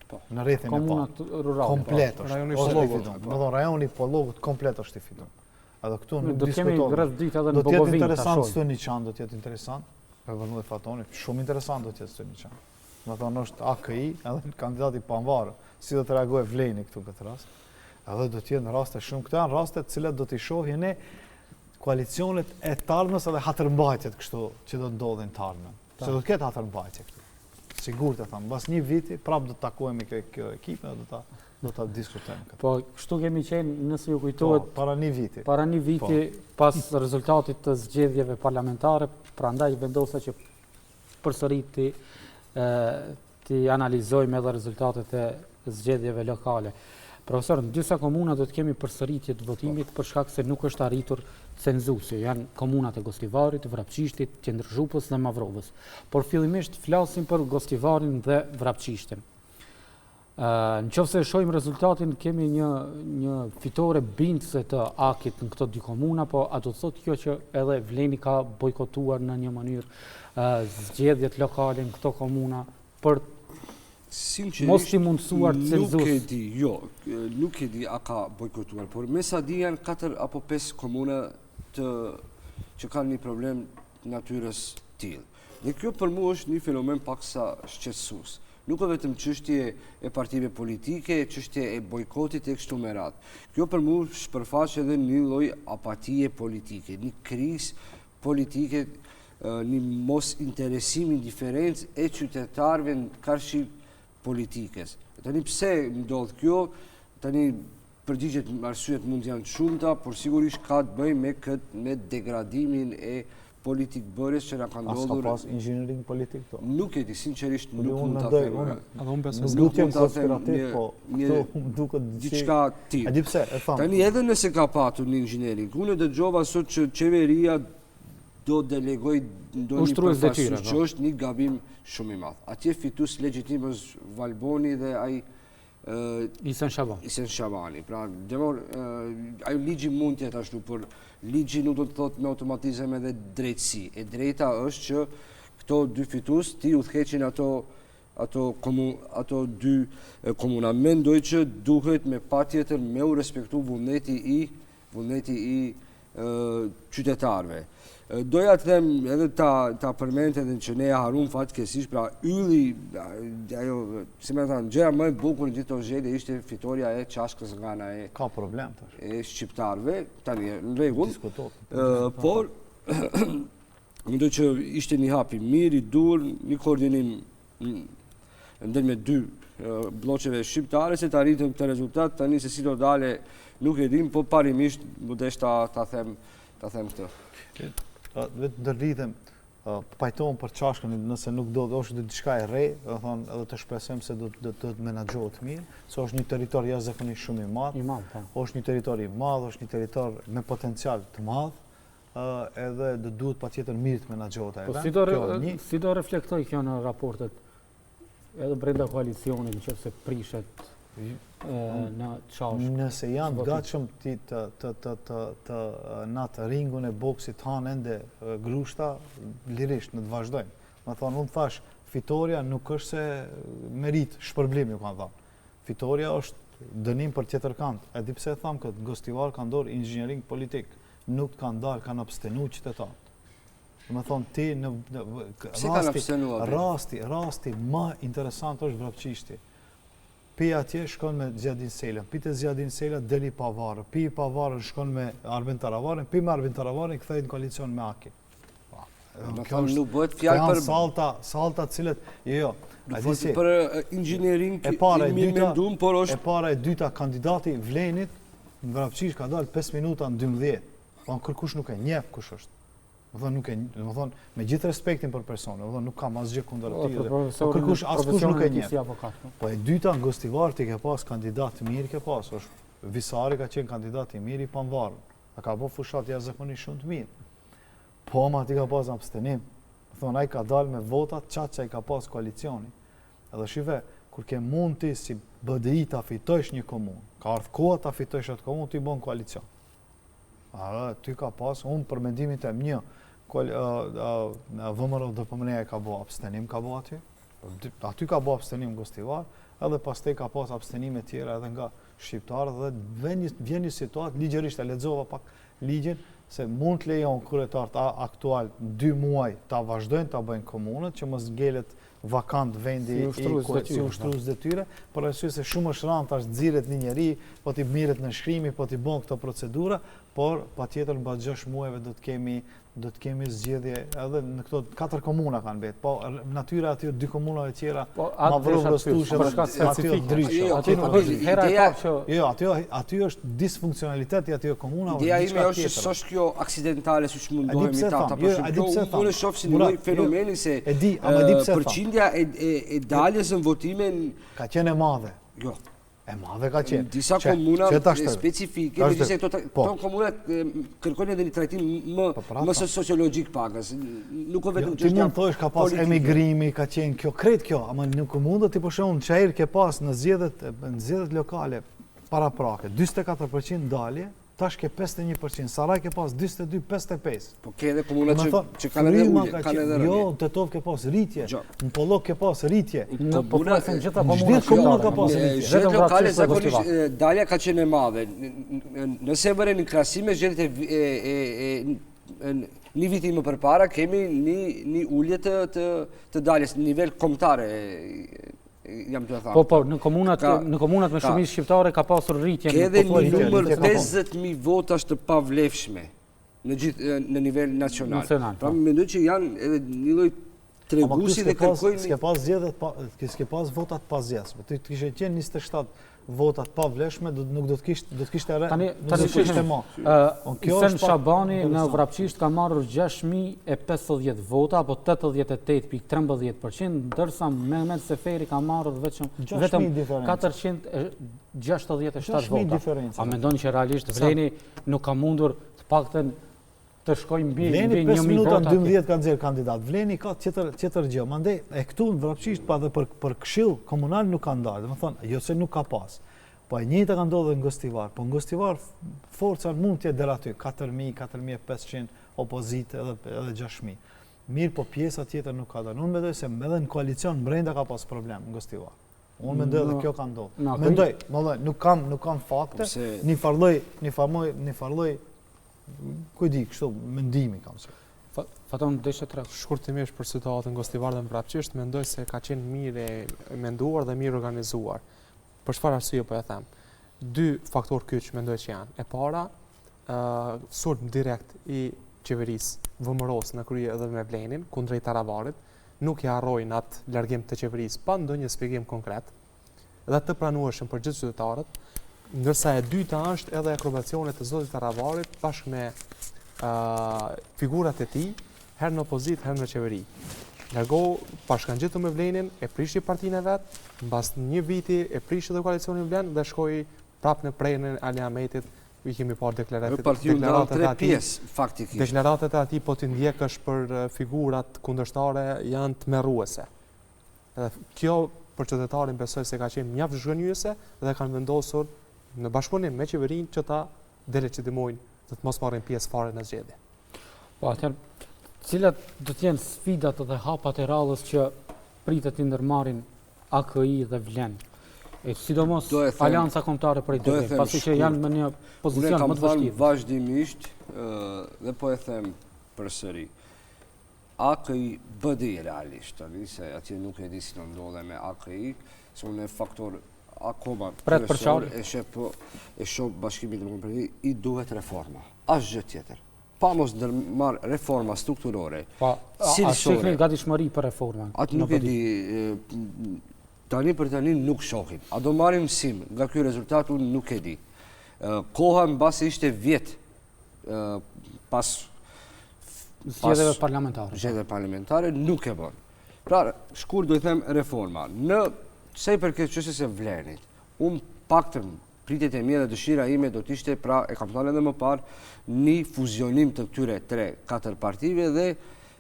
Po. Në rrethin e parë. Komunat rurale. Po. Komplet është. Rajoni i Pollogut. Po. Do thonë rajoni i Pollogut komplet është i fituar. Edhe këtu nuk diskutohet. Do të kemi rreth ditë edhe në Bogovinë. Do të jetë interesant Steniçan, do të jetë interesant. Po vërtet Fatoni, shumë interesant do të jetë Steniçan. Do thonë është AKI, edhe kandidati i pavarur, si do të reagojë Vleni këtu në këtë rast. Edhe do të jenë raste shumë, këto janë raste të cilat do t'i shohim ne koalicionet e të ardhmes edhe hatërmbajtjet kështu që do të ndodhin të ardhmen. Se do të ketë hatërmbajtje këtu. Sigurt e tham, mbas një viti prapë do të takohemi ke kjo ekip dhe do ta do ta diskutojmë këtë. Po, kështu kemi qenë, nëse ju kujtohet, po, para një viti. Para një viti po. pas rezultatit të zgjedhjeve parlamentare, prandaj vendosa që përsëri t'i t'i analizojmë edhe rezultatet e zgjedhjeve lokale. Profesor, në disa komuna do të kemi përsëritje të votimit për shkak se nuk është arritur cenzusi. Janë komunat e Gostivarit, Vrapçishtit, Qendër Zhupës dhe Mavrovës. Por fillimisht flasim për Gostivarin dhe Vrapçishtin. Në qoftë se shohim rezultatin, kemi një, një fitore bindëse të AKI-t në këto dy komuna, po a do të thotë kjo që edhe Vleni ka bojkotuar në një mënyrë zgjedhjet lokale në këto komuna për mos t'i mundësuar cenzus? Nuk e di, jo, nuk e di a ka bojkotuar, por me sa di janë 4 apo 5 komuna të, që kanë një problem natyrës tillë. Dhe kjo për mua është një fenomen paksa shqetësues. Nuk është vetëm çështje e partive politike, çështje e bojkotit e kështu me radhë. Kjo për mua shpërfaq edhe një lloj apatie politike, një krizë politike, një mosinteresim, indiferencë e qytetarëve karshi politikës. Tani pse ndodh kjo? Tani Përgjigjet, arsyet mund të janë të shumta, por sigurisht ka të bëjë me këtë me degradimin e politikëbërjes që na ka ndodhur. A s'ka pas inxhiniering politik këtu? Nuk e di, sinqerisht nuk mund ta them. Edhe unë besoj. Nuk jam konspirativ, po këtu më duket diçka tillë. A di pse? E tham. Tani edhe nëse ka patur një inxhiniering, unë dëgjova sot që qeveria do delegojë ndonjë përfaqësues që po. është një gabim shumë i madh. Atje fitues legjitim është Valboni dhe ai Isen Shabani. Isen Shabani. Pra, demor, ajo ligji mund të jetë ashtu, por ligji nuk do të thotë me automatizëm edhe drejtësi. E drejta është që këto dy fitues t'i udhëheqin ato ato komu, ato dy komuna. Mendoj që duhet me patjetër me u respektu vullneti i vullneti i qytetarëve. Doja të them edhe ta ta përmend edhe që ne e harrum fatkeqësisht, pra ylli ajo, si me thënë, gjëja më e bukur në gjithë këto zgjedhje ishte fitorja e Çashkës nga ana e ka problem tash. E shqiptarëve, tani në rregull. Diskutohet. Por mendoj që ishte një hap i mirë, i duhur, një koordinim ndërmjet dy blloqeve shqiptare se të arritëm këtë rezultat, tani se si do dale nuk e dim, po parimisht m'u desh ta, ta them ta them këtë. Vetë ndërlidhem, pajtohem për Çashkën, nëse nuk do të është diçka e re, do thonë edhe të shpresojmë se do të do të menaxhohet mirë, se është një territor jashtëzakonisht shumë i madh. I madh, po. Është një territor i madh, është një territor me potencial të madh, edhe do duhet patjetër mirë të menaxhohet ai po, vend. Si do si do reflektojë kjo në raportet edhe brenda koalicionit, në qoftë se prishet në Çashkë. Nëse janë të gatshëm ti të të të të të në atë ringun e boksit të hanë ende grushta, lirisht në të vazhdojmë. Me thonë, unë thash, fitorja nuk është se meritë shpërblim, ju kanë thonë. Fitorja është dënim për tjetër kand. E di pse e tham këtë, Gostivar ka ndodhur inxhiniering politik. Nuk kanë dalë, kanë abstenu qytetarët. Do me thonë, ti në, në rasti, rasti, rasti më interesant është Vrapçishti. Pi atje shkon me Ziadin Selën, pi te Ziadin Sela del i pavarur, pi i pavarur shkon me Arben Taravarin, pi me Arben Taravarin kthehet në koalicion me AKI. Do të thonë nuk bëhet fjalë për salta, salta të cilët, jo, jo. Nuk bëhet për inxhiniering e para e dyta, mendum, por është e para e dyta kandidati Vlenit në Vrapçisht ka dalë 5 minuta në 12. Po kërkush nuk e njeh kush është. Do thonë nuk e, do të thonë me gjithë respektin për personin, do thonë nuk kam asgjë kundër po, atij. Po kërkush askush nuk e njeh. Po. po e dyta në Gostivar ti ke pas kandidat të mirë ke pas, është Visari ka qenë kandidat i mirë i pavarur. A ka bo fushatë jashtëzakonisht shumë të mirë. Po ama aty ka pas abstenim. Thonë ai ka dalë me votat qaq që i ka pas koalicioni. Edhe shife, kur ke mund ti si BDI ta fitojsh një komunë, ka ardhë koha ta fitojsh atë komunë, ti bon koalicion. A, ty ka pas, unë për mendimin tem një, VMRO DPMNE ka bo abstenim ka bo aty, aty ka bo abstenim Gostivar, edhe pastaj ka pas abstenime tjera edhe nga shqiptarët dhe vjen një, vjen një situatë, ligjërisht e lexova pak ligjin, se mund të lejon kryetarët aktual dy muaj ta vazhdojnë ta bëjnë komunët, që mos ngelet vakant vendi si ushtrues i si ushtrues detyre, për arsye se shumë është rëndë tash nxirret një njeri, po t'i mirret nënshkrimi, po t'i bon këto procedura, por patjetër mbas 6 muajve do të kemi do të kemi zgjedhje edhe në këto katër komuna kanë mbet. Po natyra aty dy komunave tjera, po, Mavrovë Rostushë edhe aty ndryshe. Jo, aty nuk është hera e parë që Jo, aty aty është disfunksionalitet i atyre komunave. Ideja ime është që s'është kjo aksidentale siç mundohemi ta ta jo, përshkruajmë. Unë e shoh si një lloj jo. fenomeni se e di, ama di pse përqindja e e daljes në votime ka qenë e madhe. Jo. E madhe ka qenë. Disa komuna specifike, megjithëse këto po. këto komuna kërkojnë edhe një trajtim më po, pra, më sociologjik pakës. Nuk o vetëm jo, çështja. Ti mund thosh ka pas emigrimi, ka qenë kjo krejt kjo, ama nuk mund të ti për shembull në Çair ke pas në zgjedhjet në zgjedhjet lokale paraprake 44% dalje, Tash ke 51%, Saraj ke pas 42, 55. Po ke edhe komuna që, që kanë edhe ulje, kanë edhe rënie. Jo, në Tetovë ke pas rritje, në Pollog ke pas rritje. Në po thënë gjitha komunat. Gjithë komunat ka pas rritje. Zgjedhjet lokale zakonisht dalja ka qenë e madhe. Nëse vëren në krahasim me zgjedhjet e e një viti më përpara kemi një një ulje të të të daljes në nivel kombëtar jam të thënë. Po, po, në komunat, në komunat me shumicë shqiptare ka pasur rritje. Ke edhe një numër 50.000 votash të pavlefshme në gjithë në nivel nacional. Nacional. Pra po. mendoj që janë edhe një lloj treguesi dhe kërkojnë s'ke pas zgjedhjet pa s'ke pas votat pa zgjedhje. Ti të kishe qenë 27 votat e pavlefshme do nuk do të kishte do të kishte re, tani nuk do të kishte më. Ë kjo është Shabani në Vrapçisht ka marrur 6050 vota apo 88.13%, ndërsa Mehmet Seferi ka marrur vetëm vetëm 467 vota. A mendoni që realisht Vleni nuk ka mundur të paktën të shkojë mbi Vleni 5 minuta në 12 ka nxjerr kandidat. Vleni ka tjetër tjetër gjë. Mandej e këtu në Vrapçisht pa dhe për për këshill komunal nuk ka ndarë. Domethënë, jo se nuk ka pas. Po e njëjta ka ndodhur në Gostivar. Po në Gostivar forca mund të jetë deri aty 4000, 4500 opozitë edhe edhe 6000. Mirëpo pjesa tjetër nuk ka dalë. Unë mendoj se edhe në koalicion brenda ka pas problem në Gostivar. Unë mendoj edhe kjo ka ndodhur. Mendoj, më dhe, nuk kam, nuk kam fakte, një farlloj, një farlloj, një farlloj, ku di, kështu, mendimi kam se. Faton, deshe të rrëfë. Shkurtimisht për situatën në Gostivar dhe në Vrapçisht, mendoj se ka qenë mirë e menduar dhe mirë organizuar. Për çfarë arsye po e them? Dy faktorë kyç mendoj që janë. E para, sulm direkt i qeverisë VMRO-s në krye edhe me Vlenin kundrejt Taravarit, nuk e harrojnë atë largim të qeverisë pa ndonjë shpjegim konkret dhe të pranueshëm për gjithë qytetarët, ndërsa e dyta është edhe akrobacionet e zotit Taravarit bashkë me uh, figurat e tij, herë në opozitë, herë në qeveri. Largo, bashkangjitu me Vlenin, e prishi partinë e vet, mbas një viti e prishi dhe koalicionin Vlen dhe shkoi prapë në prehrin e Ali Ahmetit, i kemi parë deklaratat e atij, faktikisht. Deklaratat e atij po t'i ndjekësh për figurat kundërshtare janë tmerruese. Dhe kjo për qytetarin besoj se ka qenë mjaft zhgënjyese dhe kanë vendosur në bashkëpunim me qeverinë që ta delegjitimojnë dhe të mos marrin pjesë fare në zgjedhje. Po atëherë, cilat do të jenë sfidat dhe hapat e radhës që pritet t'i ndërmarrin AKI dhe VLEN? E sidomos Aleanca Kombëtare për Integrim, pasi që janë në një pozicion më të vështirë. Unë kam thënë vazhdimisht dhe po e them përsëri. AKI BDI realisht, tani se atje nuk e di si do ndodhe me AKI, se unë e faktor akoma kryesor e shoh po e shoh Bashkimin Demokratik i duhet reforma. Asgjë tjetër. Pa mos ndërmarr reforma strukturore. Po, a shihni gatishmëri për reforma? Atë nuk e di, tani për tani nuk shohim. A do marrim mësim nga ky rezultat, unë nuk e di. Koha mbase ishte vjet pas zgjedhjeve parlamentare. Zgjedhjeve parlamentare nuk e bën. Pra, shkurt do i them reforma. Në sa i përket çështjes së Vlenit, unë paktën pritjet e mia dhe dëshira ime do të ishte pra e kam thënë edhe më parë një fuzionim të këtyre 3-4 partive dhe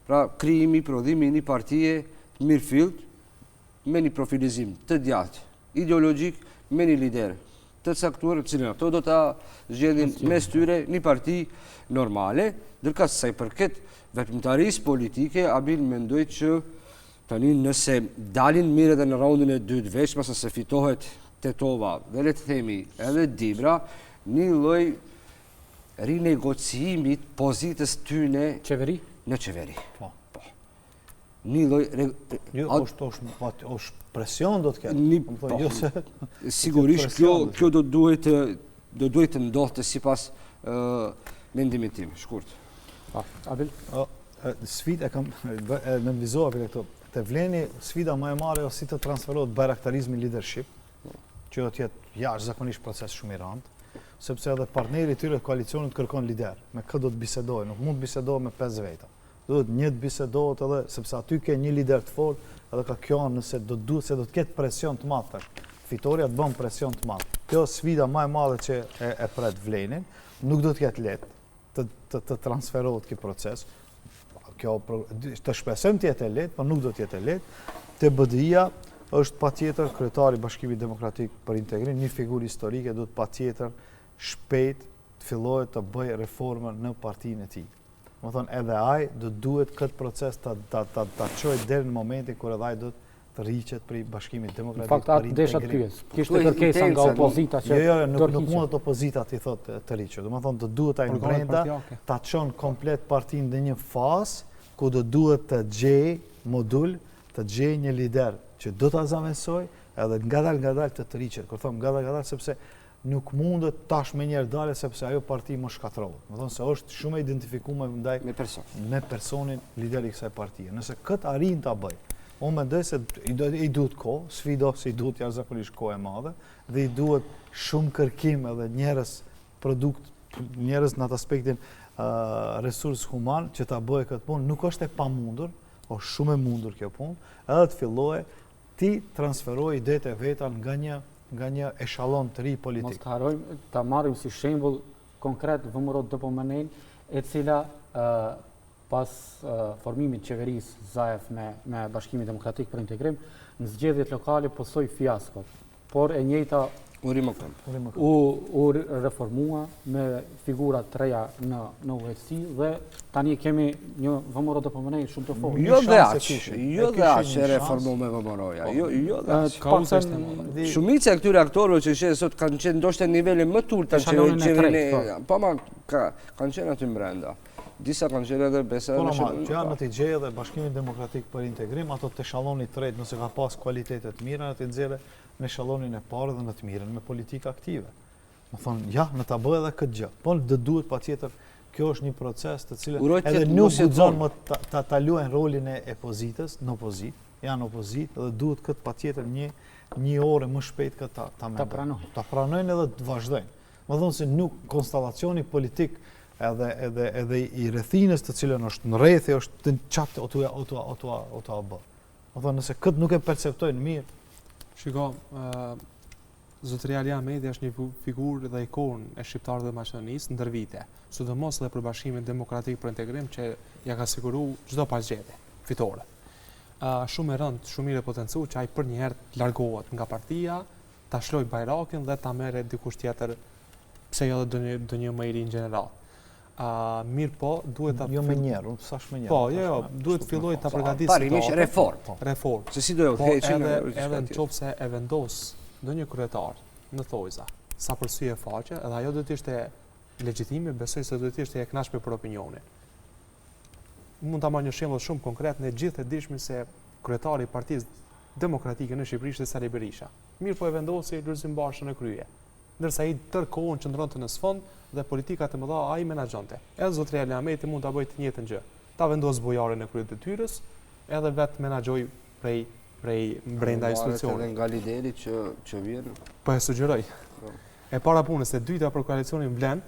pra krijimi, prodhimi i një partie të mirëfilltë me një profilizim të djathtë ideologjik me një lider të caktuar, të cilin ato do ta zgjedhin mes tyre një parti normale, ndërkaq sa i përket veprimtarisë politike, Abil mendoj që tani nëse dalin mirë edhe në raundin e dytë, veçmas nëse fitohet Tetova dhe le të themi edhe Dibra, një lloj rinegociimi të pozitës tyne qeveri? në qeveri. Po. po. Një lloj Jo, është është po është presion do të ketë. Një, po, jo se sigurisht kjo kjo do duhet të do duhet të ndodhte sipas ë mendimit tim, shkurt. Po, Abil, sfidë e kam e nënvizova për këto. Te Vleni sfida më e madhe është si të transferohet bajraktarizmi leadership, që do të jetë jashtëzakonisht proces shumë i rëndë, sepse edhe partneri i tyre të koalicionit kërkon lider, me kë do të bisedojë, nuk mund të bisedohet me pesë veta. Duhet një të bisedohet edhe, sepse aty ke një lider të fortë, edhe ka kjo anë nëse do të duhet se do të ketë presion të madh tash. Fitorja të bën presion të madh. Kjo sfida më e madhe që e, e pret Vlenin, nuk do të jetë lehtë të të, të transferohet ky proces. Kjo të shpresojmë të jetë e lehtë, por nuk do të jetë e lehtë. Te BDI-ja është patjetër kryetari i Bashkimit Demokratik për Integrim, një figurë historike duhet patjetër shpejt të fillojë të bëjë reformën në partinë e tij. Domethënë edhe ai do të duhet këtë proces ta ta ta ta çojë deri në momentin kur edhe ai do të tërhiqet prej Bashkimit Demokratik për integrim. Në fakt atë desha të pyes. Kishte kërkesa nga opozita që Jo, jo, jo nuk nuk mundet opozita t'i thotë tërhiqu. Domethënë do duhet ai brenda ta çon komplet partinë në një fazë ku do duhet të gjejë modul, të gjejë një lider që do ta zëvendësojë edhe ngadalë ngadalë të tërhiqet. Kur them ngadalë ngadalë sepse nuk mundet tash menjëherë dale sepse ajo parti më shkatërrohet. Domethënë se është shumë e identifikuar ndaj me person. Me personin lider i kësaj partie. Nëse këtë arrin ta bëj, unë mendoj se i do i duhet kohë, sfida se i duhet jashtëzakonisht kohë e madhe dhe i duhet shumë kërkim edhe njerëz produkt njerëz në atë aspektin uh, resurs human që ta bëjë këtë punë, nuk është e pamundur, është shumë e mundur kjo punë, edhe të fillojë t'i transferojë idetë e veta nga një nga një eshalon të ri politik. Mos të harrojmë ta marrim si shembull konkret VMRO DPMNE-n, e cila pas formimit të qeverisë Zaev me me Bashkimin Demokratik për Integrim, në zgjedhjet lokale pësoi fiasko. Por e njëjta. U rimëkëmb. U, u reformua me figura të reja në, në udhëheqësi dhe tani kemi një VMRO DPMNE shumë të fortë. Jo dhe aq, jo dhe aq e reformume VMRO-ja, jo, jo dhe aq. Kauza është e madhe. Shumica e këtyre aktorëve që sheh sot kanë qenë ndoshta nivele më të ulëta që qeverinë, po. po ma ka, kanë qenë aty mbrenda. Disa kanë qenë edhe besa po, në shumë. Po, në t'i gjejë edhe Bashkimin Demokratik për Integrim, ato te eshaloni i tretë, nëse ka pas kualitetet mira, në t'i nxjerrë në eshallonin e parë dhe në të mirën me politikë aktive. Me thonë, ja, në ta bëjë edhe këtë gjë. Po do duhet patjetër, kjo është një proces të cilën edhe nuk guxon më ta, ta, ta luajnë rolin e opozitës, në opozitë, janë në opozitë dhe duhet këtë patjetër një, një orë më shpejt këtë ta, ta mendojnë. Ta pranojnë. Ta pranojnë edhe të vazhdojnë. Me thonë se nuk konstelacioni politik edhe, edhe, edhe i rrethinës të cilën është në rrethi, është të qatë o t'ua, o t'ua, o t'ua, o t'ua bë. Me thonë, nëse këtë nuk e perceptojnë mirë. Shiko, zotëri Ali Ahmeti është një figurë dhe ikonë e shqiptarëve të Maqedonisë ndër vite, sidomos edhe për Bashkimin Demokratik për Integrim që ja ka siguru çdo parzgjedhje, fitore. Shumë e rëndë, shumë mirë e potencu që ai përnjëherë të largohet nga partia, ta lshojë bajrakin dhe ta merre dikush tjetër, pse jo edhe ndonjë ndonjë më i ri në gjeneratë. A mirë po, duhet ta Jo me njerë, unë s'është me njerë. Po, jo, jo, duhet të filloj ta përgatisë situatën. Reformë. Po. Reformë. Se si do e po, udhëheqin edhe edhe në qoftë se e vendos ndonjë kryetar në thojza, sa për sy e faqe, edhe ajo do të ishte legjitime, besoj se do të ishte e kënaqshme për opinionin. Mund ta marr një shembull shumë konkret, ne gjithë e dishmi se kryetari i Partisë Demokratike në Shqipëri ishte Sali Berisha. Mirë po e vendosi Lulzim Bashën në krye. ndërsa ai tërë kohën qëndronte në sfond dhe politikat e mëdha ai menaxhonte. Edhe zotëri Ali Ahmeti mund ta bëjë të njëjtën gjë. Ta vendosë Bujarin në krye të detyrës, edhe vetë menaxhojë prej prej brenda institucionit. Varet edhe nga lideri që që vjen. Po e sugjeroj. Po. E para punës, e dyta për koalicionin Vlen,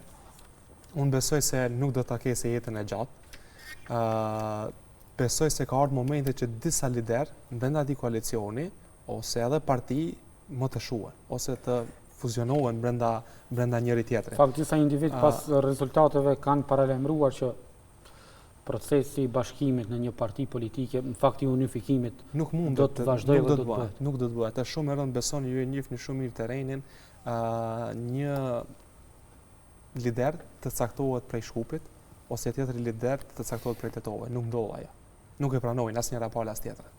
unë besoj se nuk do ta ketë jetën e gjatë. Ë besoj se ka ardhur momenti që disa liderë brenda atij koalicioni ose edhe parti më të shuhen ose të fuzionohen brenda brenda njëri tjetrit. Fakt disa individë pas rezultateve kanë paralajmëruar që procesi i bashkimit në një parti politike, në fakt i unifikimit, nuk mund do të vazhdojë dhe do të bëhet. Nuk do të bëhet. Është shumë e rëndë, besoni ju e njihni shumë mirë terrenin, ë një lider të caktohet prej Shkupit ose tjetri lider të caktohet prej Tetovës. Nuk ndodh ajo. Nuk e pranojnë asnjëra palë as tjetrën.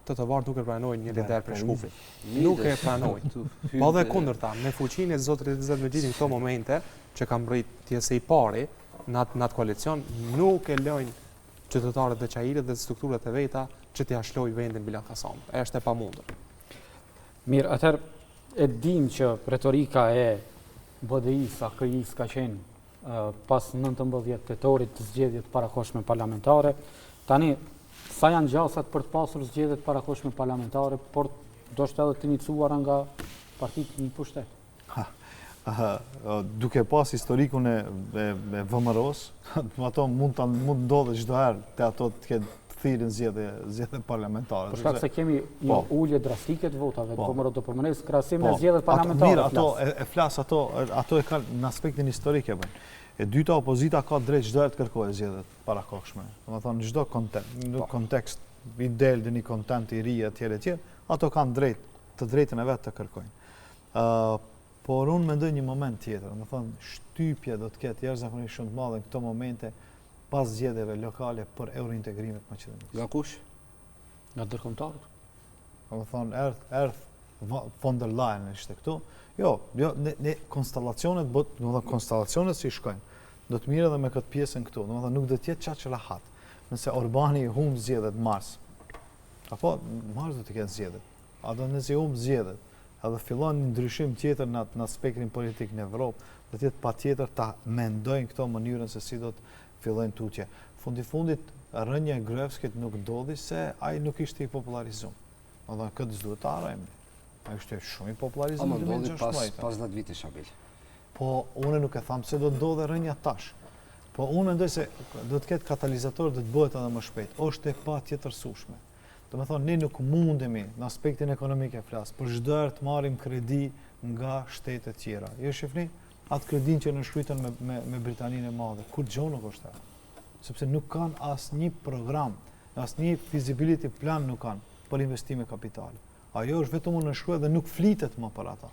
Tetovarët nuk e pranojnë një lider prej Shkupit. Nuk e pranojnë. Po dhe kundërta, me fuqinë e zotërit Izet Mexhiti në këto momente, që ka mrrit të jetë i pari në atë në atë koalicion, nuk e lojnë qytetarët e Çairit dhe strukturat e veta që t'ia lshojë vendin Bilall Kasamit. Është e pamundur. Mirë, atëherë e dim që retorika e BDI-së, AKI-së ka qenë pas 19 tetorit zgjedhje të parakohshme parlamentare. Tani, sa janë gjasat për të pasur zgjedhje të parakohshme parlamentare, por ndoshta edhe të iniciuara nga partitë në pushtet? Ha, duke pas historikun e, e, e VMRO-s, ato mund të mund ndodhë çdo herë të ato të ketë thirrin zgjedhje zgjedhje parlamentare. Për shkak se kemi një po. ulje drastike të votave të po. VMRO DPMNE-së në krahasim me po. zgjedhjet parlamentare. Mirë, ato e, e flas ato ato e kanë në aspektin historik e bëjnë. E dyta opozita ka drejt çdo herë të kërkojë zgjedhje të parakohshme. Domethënë çdo kontekst, në kontekst i del dhe një kontent i ri etj etj, ato kanë drejt, të drejtën e vet të kërkojnë. Ë uh, por unë mendoj një moment tjetër, domethënë shtypje do të ketë jashtëzakonisht shumë të madhe në këto momente pas zgjedhjeve lokale për eurointegrimet e Maqedonisë. Nga kush? Nga ndërkombëtarët. Domethënë, erdh, erdh, von der Leyen ishte këtu. Jo, jo, ne, ne konstelacionet, domethënë, konstelacionet si shkojnë, do të mirë edhe me këtë pjesën këtu, domethënë, nuk do të jetë qaq rahat, nëse Orbani humb zgjedhjet mars, apo, mars do të kenë zgjedhjet, a do nëse humb zgjedhjet, edhe fillon një ndryshim tjetër në, në spektrin politik në Evropë, do të jetë patjetër ta mendojnë këto mënyrën se si do të fillojnë tutje. Fundi fundit, rënia e Gruevskit nuk ndodhi se ai nuk ishte i popullarizum. Domethënë, këtë s'duhet ta harrojmë. Ai ishte shumë i popullarizum në 2016. Pas, pas 10 vitesh, Abil. Po, unë nuk e tham se do të ndodhe rënia tash. Po, unë mendoj se do të ketë katalizator do të bëhet edhe më shpejt. Është e patjetërsueshme. Domethënë, ne nuk mundemi, në aspektin ekonomik e flas, për çdo herë të marrim kredi nga shtetet tjera. Ju shifni, atë kredin që nënshkrujtën me, me, me Britaninë e Madhe, kurgjo nuk është ajo. Sepse nuk kanë asnjë program, asnjë feasibility plan nuk kanë për investime kapitale. Ajo është vetëm u nënshkrua dhe nuk flitet më për ata.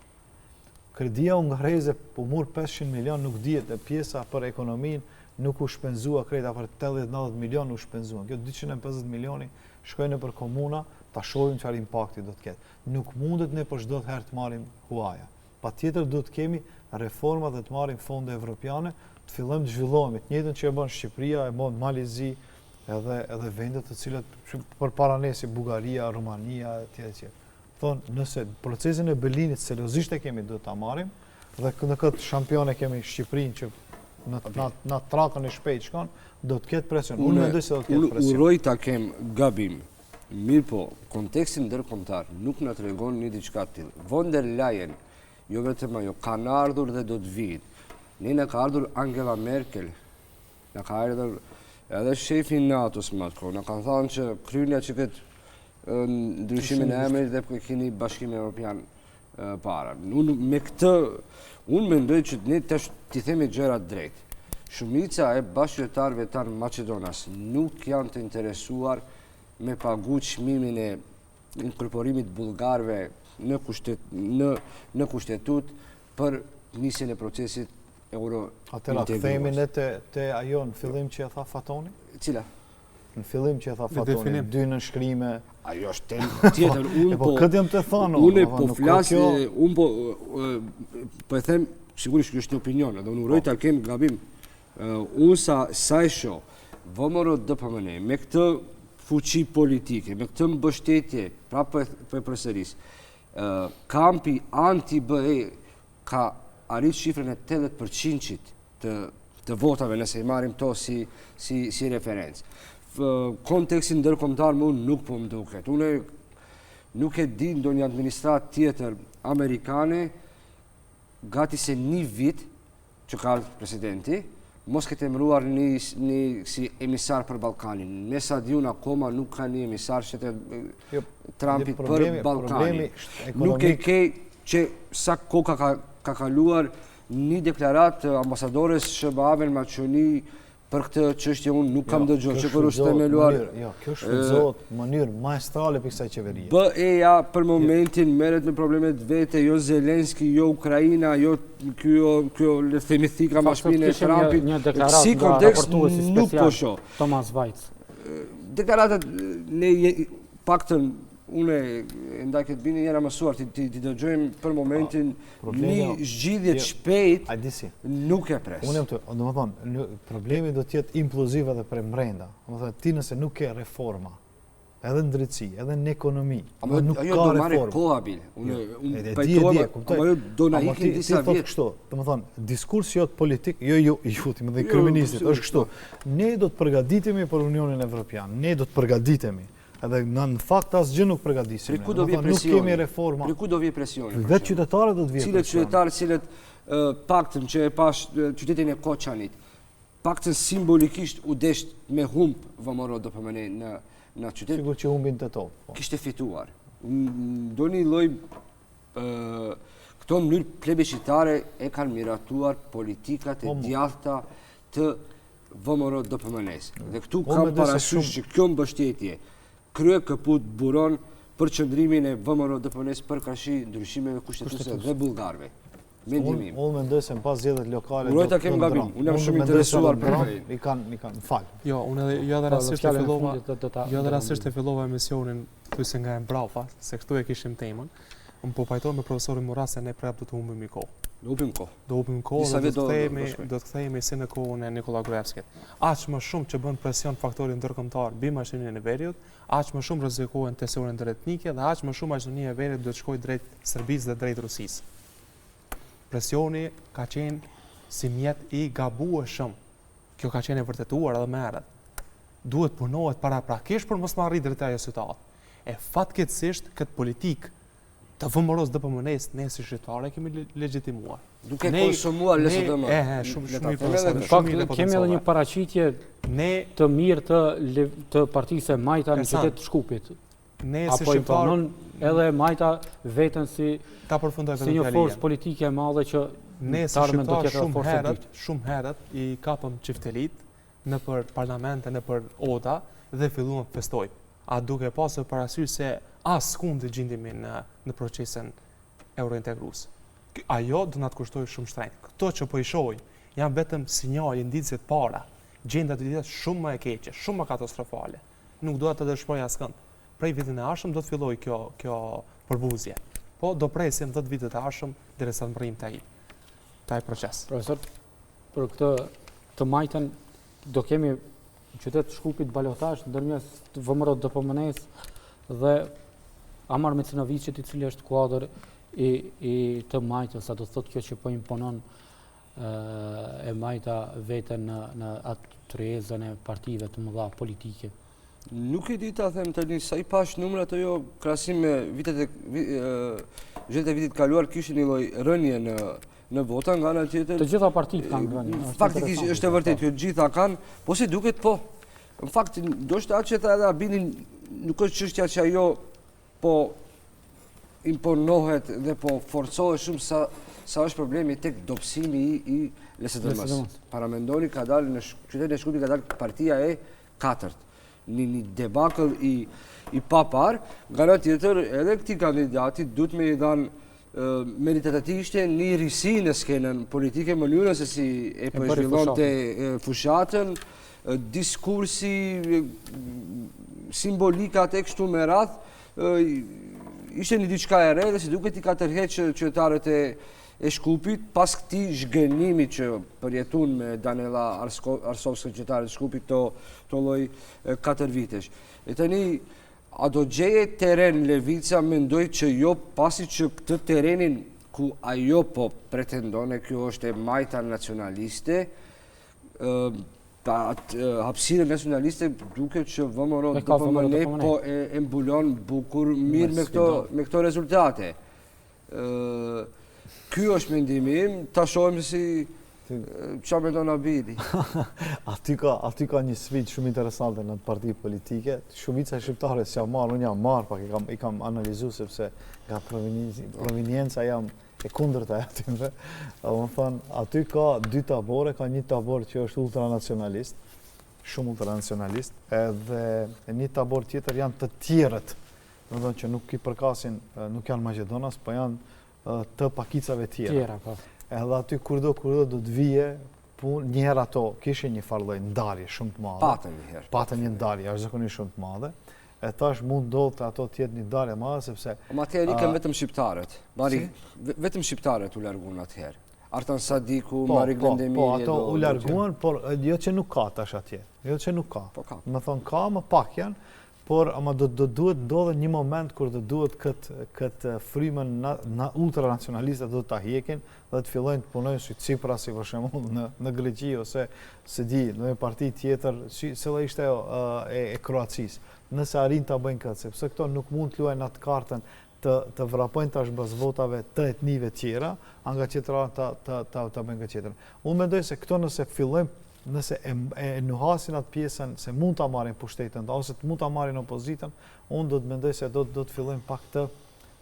Kredia hungareze u mur 500 milion, nuk dihet e pjesa për ekonominë nuk u shpenzua krejt, afër 80-90 milion u shpenzuan. Kjo 250 milioni shkoi nëpër komuna, ta shohim çfarë impakti do të ketë. Nuk mundet ne për çdo herë të marrim huaja. Patjetër duhet të kemi reforma dhe të marrim fonde evropiane, të fillojmë të zhvillohemi, të njëjtën që e bën Shqipëria, e bën Mali i Zi, edhe edhe vendet të cilat përpara ne si Bullgaria, Rumania etj etj. Thonë, nëse procesin e Berlinit seriozisht e kemi, duhet ta marrim dhe në këtë shampion e kemi Shqipërinë që në në në trakën e shpejtë shkon, do të ketë presion. Unë mendoj se do të ketë presion. Unë uroj ta kem gabim. Mirëpo, konteksti ndërkombëtar nuk na tregon një diçka të tillë. Von der Leyen, jo vetëm ajo, kanë ardhur dhe do të vijnë. Ne na ka ardhur Angela Merkel, na ka ardhur edhe shefi i NATO-s më atë kohë, na kanë thënë që krynja që këtë ndryshimin e emrit dhe për keni Bashkimin Evropian para. Unë me këtë, unë mendoj që ne tash t'i themi gjërat drejt. Shumica e bashkëqytetarëve tanë maqedonas nuk janë të interesuar me pagu çmimin e inkorporimit bullgarëve në kushtet në në kushtetutë për nisjen e procesit euro Atëherë kthehemi ne te te ajo në fillim që e tha Fatoni? Cila? Në fillim që e tha Fatoni, dy nënshkrime. Ajo është temë tjetër, unë po, po këtë jam të thonë. Unë po flas, unë po po e them, sigurisht ky është një opinion, edhe unë uroj po. ta kem gabim. Unë sa sa e shoh, VMRO DPMNE me këtë fuqi politike, me këtë mbështetje, pra po e, po e përsëris, kampi anti-BE ka arrit shifrën e 80%-shit të të votave nëse i marrim to si si si referencë. Konteksti ndërkombëtar mu nuk po më duket. Unë nuk e di ndonjë administratë tjetër amerikane gati se një vit që ka ardhur presidenti, mos ketë emëruar një, një si emisar për Ballkanin. Me sa di unë akoma nuk ka një emisar që të jo, Trumpit për Ballkanin. Nuk e ke që sa koka ka, ka kaluar një deklaratë të ambasadores SHBA-ve në Maqedoni për këtë çështje unë nuk kam jo, dëgjuar që kur është themeluar. Jo, kjo shfrytëzohet në mënyrë maestrale prej kësaj qeverie. BE-ja për momentin merret me problemet vete, jo Zelenski, jo Ukraina, jo kjo kjo le të themi thika mas shpine e Trumpit. Një deklaratë si kontekst nuk po shoh. Thomas Waitz. Deklaratat ne paktën unë e ndaj këtë bindje jena mësuar t'i t'i dëgjojmë për momentin një zgjidhje të shpejtë nuk e pres. Unë jam të, domethënë, problemi do të jetë imploziv edhe prej mbrenda. Domethënë, ti nëse nuk ke reforma, edhe në drejtësi, edhe në ekonomi, ama nuk ka reformë. Do marrë koha bile. Unë jo, unë pajtohem, ama jo do na ikin disa vjet. Kështu, domethënë, diskursi jot politik, jo ju, ju ti më dhe jo, kryeministrit, është kështu. Ne do të përgatitemi për Unionin Evropian, ne do të përgatitemi. Edhe në në fakt asgjë nuk përgatisim. Prej ku do vijë presioni? Nuk kemi reforma. Prej ku do vijë presioni? Vetë qytetarët do të vijë presioni. Cilët qytetarë, cilët paktën që e pash qytetin e Koçanit, paktën simbolikisht u desht me humb VMRO DPMNE në në qytet. Sigur që humbin të Tetovë. Po. Kishte fituar. Ndonjë lloj këto mënyrë plebiscitare e kanë miratuar politikat e po, djathta të VMRO DPMNE-së. Dhe këtu po, kam parasysh që kjo mbështetje kryekëput buron për qëndrimin e VMRO DPMNE-së përkarshi ndryshimeve kushtetuese dhe bullgarëve. Mendimi im. Unë mendoj se pas zgjedhjet lokale Uroj ta kem gabim. Unë jam shumë interesuar për këtë. I kanë, i kanë, fal. Jo, unë edhe jo edhe po, rastësisht e fillova. Jo edhe rastësisht e fillova emisionin thuajse nga e mbrapa, se këtu e kishim temën. Unë po pajtohem me profesorin Murat se ne prapë do të humbim kohë. Do humbim kohë. Do humbim kohë dhe do të kthehemi, do të kthehemi si në kohën e Nikolla Gruevskit. Aq më shumë që bën presion faktori ndërkombëtar mbi Maqedoninë e Veriut, aq më shumë rrezikohen tensionet ndëretnike dhe aq më shumë Maqedonia e Veriut do të shkojë drejt Serbisë dhe drejt Rusisë. Presioni ka qenë si mjet i gabueshëm. Kjo ka qenë e vërtetuar edhe më herët. Duhet punohet paraprakisht për mos me arrit drejt ajo situatë. E fatkeqësisht këtë politikë të VMRO-s DPMNE-s ne si shqiptarë e kemi legjitimuar. Duke ne, konsumuar LSDM. E, e, shumë shumë mirë profesor. Shumë mirë kemi edhe një paraqitje ne të mirë të të partisë E Majta në qytet të Shkupit. Ne si shqiptarë imponon edhe e majta veten si ta përfundoj si një forcë politike e madhe që ne si shqiptarë shumë herët, shumë herët i kapëm çiftelit nëpër parlamente, nëpër oda dhe filluam të festojmë. A duke pasur parasysh se askund gjindemi në në procesin eurointegrues. Ajo do na të kushtojë shumë shtrenjtë. Këto që po i shohim janë vetëm sinjale, indicie të para. Gjendja do të jetë shumë më e keqe, shumë më katastrofale. Nuk dua të dëshpëroj askënd. Prej vitin e ardhshëm do të fillojë kjo kjo përbuzje. Po do presim 10 vitet e ardhshëm derisa të mbërrijmë te ai te ai proces. Profesor, për këtë të majtën do kemi në qytet të Shkupit balotazh ndërmjet VMRO DPMNE-së dhe Amar Micinoviqit i cili është kuadër i, i të majtës, a do të thotë kjo që po imponon e majta veten në, në atë tryezën e partive të mëdha politike? Nuk e di ta them tani, sa i pash numrat ajo krahasim me vitet e zgjedhjet e vitit kaluar kishin një lloj rënie në në vota nga ana tjetër. Të gjitha partitë kanë rënie. Faktikisht është e vërtetë, jo të gjitha kanë, po si duket po. Në fakt, ndoshta atë që tha edhe Abini nuk është çështja që ajo po imponohet dhe po forcohet shumë sa sa është problemi tek dobësimi i, i LSDM-së. Paramendoni ka dalë në qytetin e Shkupit ka dalë partia e katërt. Një, një debakëll i, i paparë, nga ana tjetër edhe këtij kandidati duhet me i dhanë meritat e tij ishte një risi në skenën politike, mënyrën se si e po e zhvillonte fushatën, diskursi, simbolikat e kështu me radhë, ishte një diçka e re dhe si duket i ka tërheqë qytetarët e e Shkupit, pas këtij zhgënjimi që përjetun me Danella Arsovskën qytetarët e Shkupit të, të lloj 4 vitesh. E tani, A do gjeje teren Levica, mendoj që jo pasi që këtë terenin ku ajo po pretendon e kjo është e majta nacionaliste, ta hapësirën nacionaliste duket që VMRO DPMNE po e, e mbulon bukur mirë me këto me këto rezultate. Ky është mendimi im, ta shohim si ça mendon Abidi. aty ka aty ka një sfidë shumë interesante në parti politike. Shumica e shqiptarëve s'jam marrë, unë jam marrë, pak i kam i kam analizuar sepse nga provenienca jam e kundërta e atyre. Domethënë, aty ka dy tabore, ka një tabor që është ultranacionalist, shumë ultranacionalist, edhe një tabor tjetër janë të tjerët, domethënë që nuk i përkasin, nuk janë maqedonas, po janë të pakicave tjera. Tjera, po. Edhe aty kurdo kurdo do të vije punë, një herë ato kishin një farë lloj ndarje shumë të madhe. Patën një herë. Patën një ndarje jashtëzakonisht shumë të madhe. E tash mund ndodhë te ato të jetë një ndarje e madhe sepse Ma atëherë ikën vetëm shqiptarët. Mari, si? vetëm shqiptarët u larguan atëherë. Artan Sadiku, po, Mari po, Po, ato u larguan, por jo që nuk ka tash atje. Jo që nuk ka. Po ka. Domethënë ka, më pak janë, Por ama do do duhet ndodhë një moment kur do duhet këtë këtë frymën na, na ultranacionaliste do ta hjekin dhe të fillojnë të punojnë si Tsipras si për shembull në në Greqi ose s'e di në një parti tjetër si cila ishte ajo e, e Kroacisë. Nëse arrin ta bëjnë këtë, sepse këto nuk mund të luajnë atë kartën të të vrapojnë tash mbas votave të etnive tjera, a nga tjetra ta ta ta ta bëjnë këtë tjetrën. Unë mendoj se këto nëse fillojnë nëse e, e nuhasin atë pjesën se mund ta marrin pushtetin ose të mund ta marrin opozitën, unë do të mendoj se do do të fillojnë pak të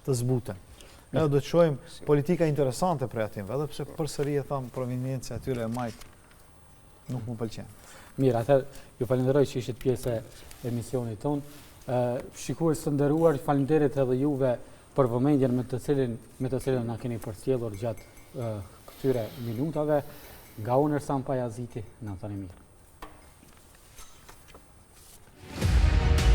të zbuten. Edhe do të shohim politika interesante prej atyre, edhe pse përsëri e tham provenienca e tyre e majtë nuk më pëlqen. Mirë, atëherë ju falenderoj që ishit pjesë e emisionit tonë. Ë shikues të nderuar, faleminderit edhe juve për vëmendjen me të cilin me të cilën na keni përcjellur gjatë këtyre minutave. Nga unë Ersan Pajaziti, natën e mirë.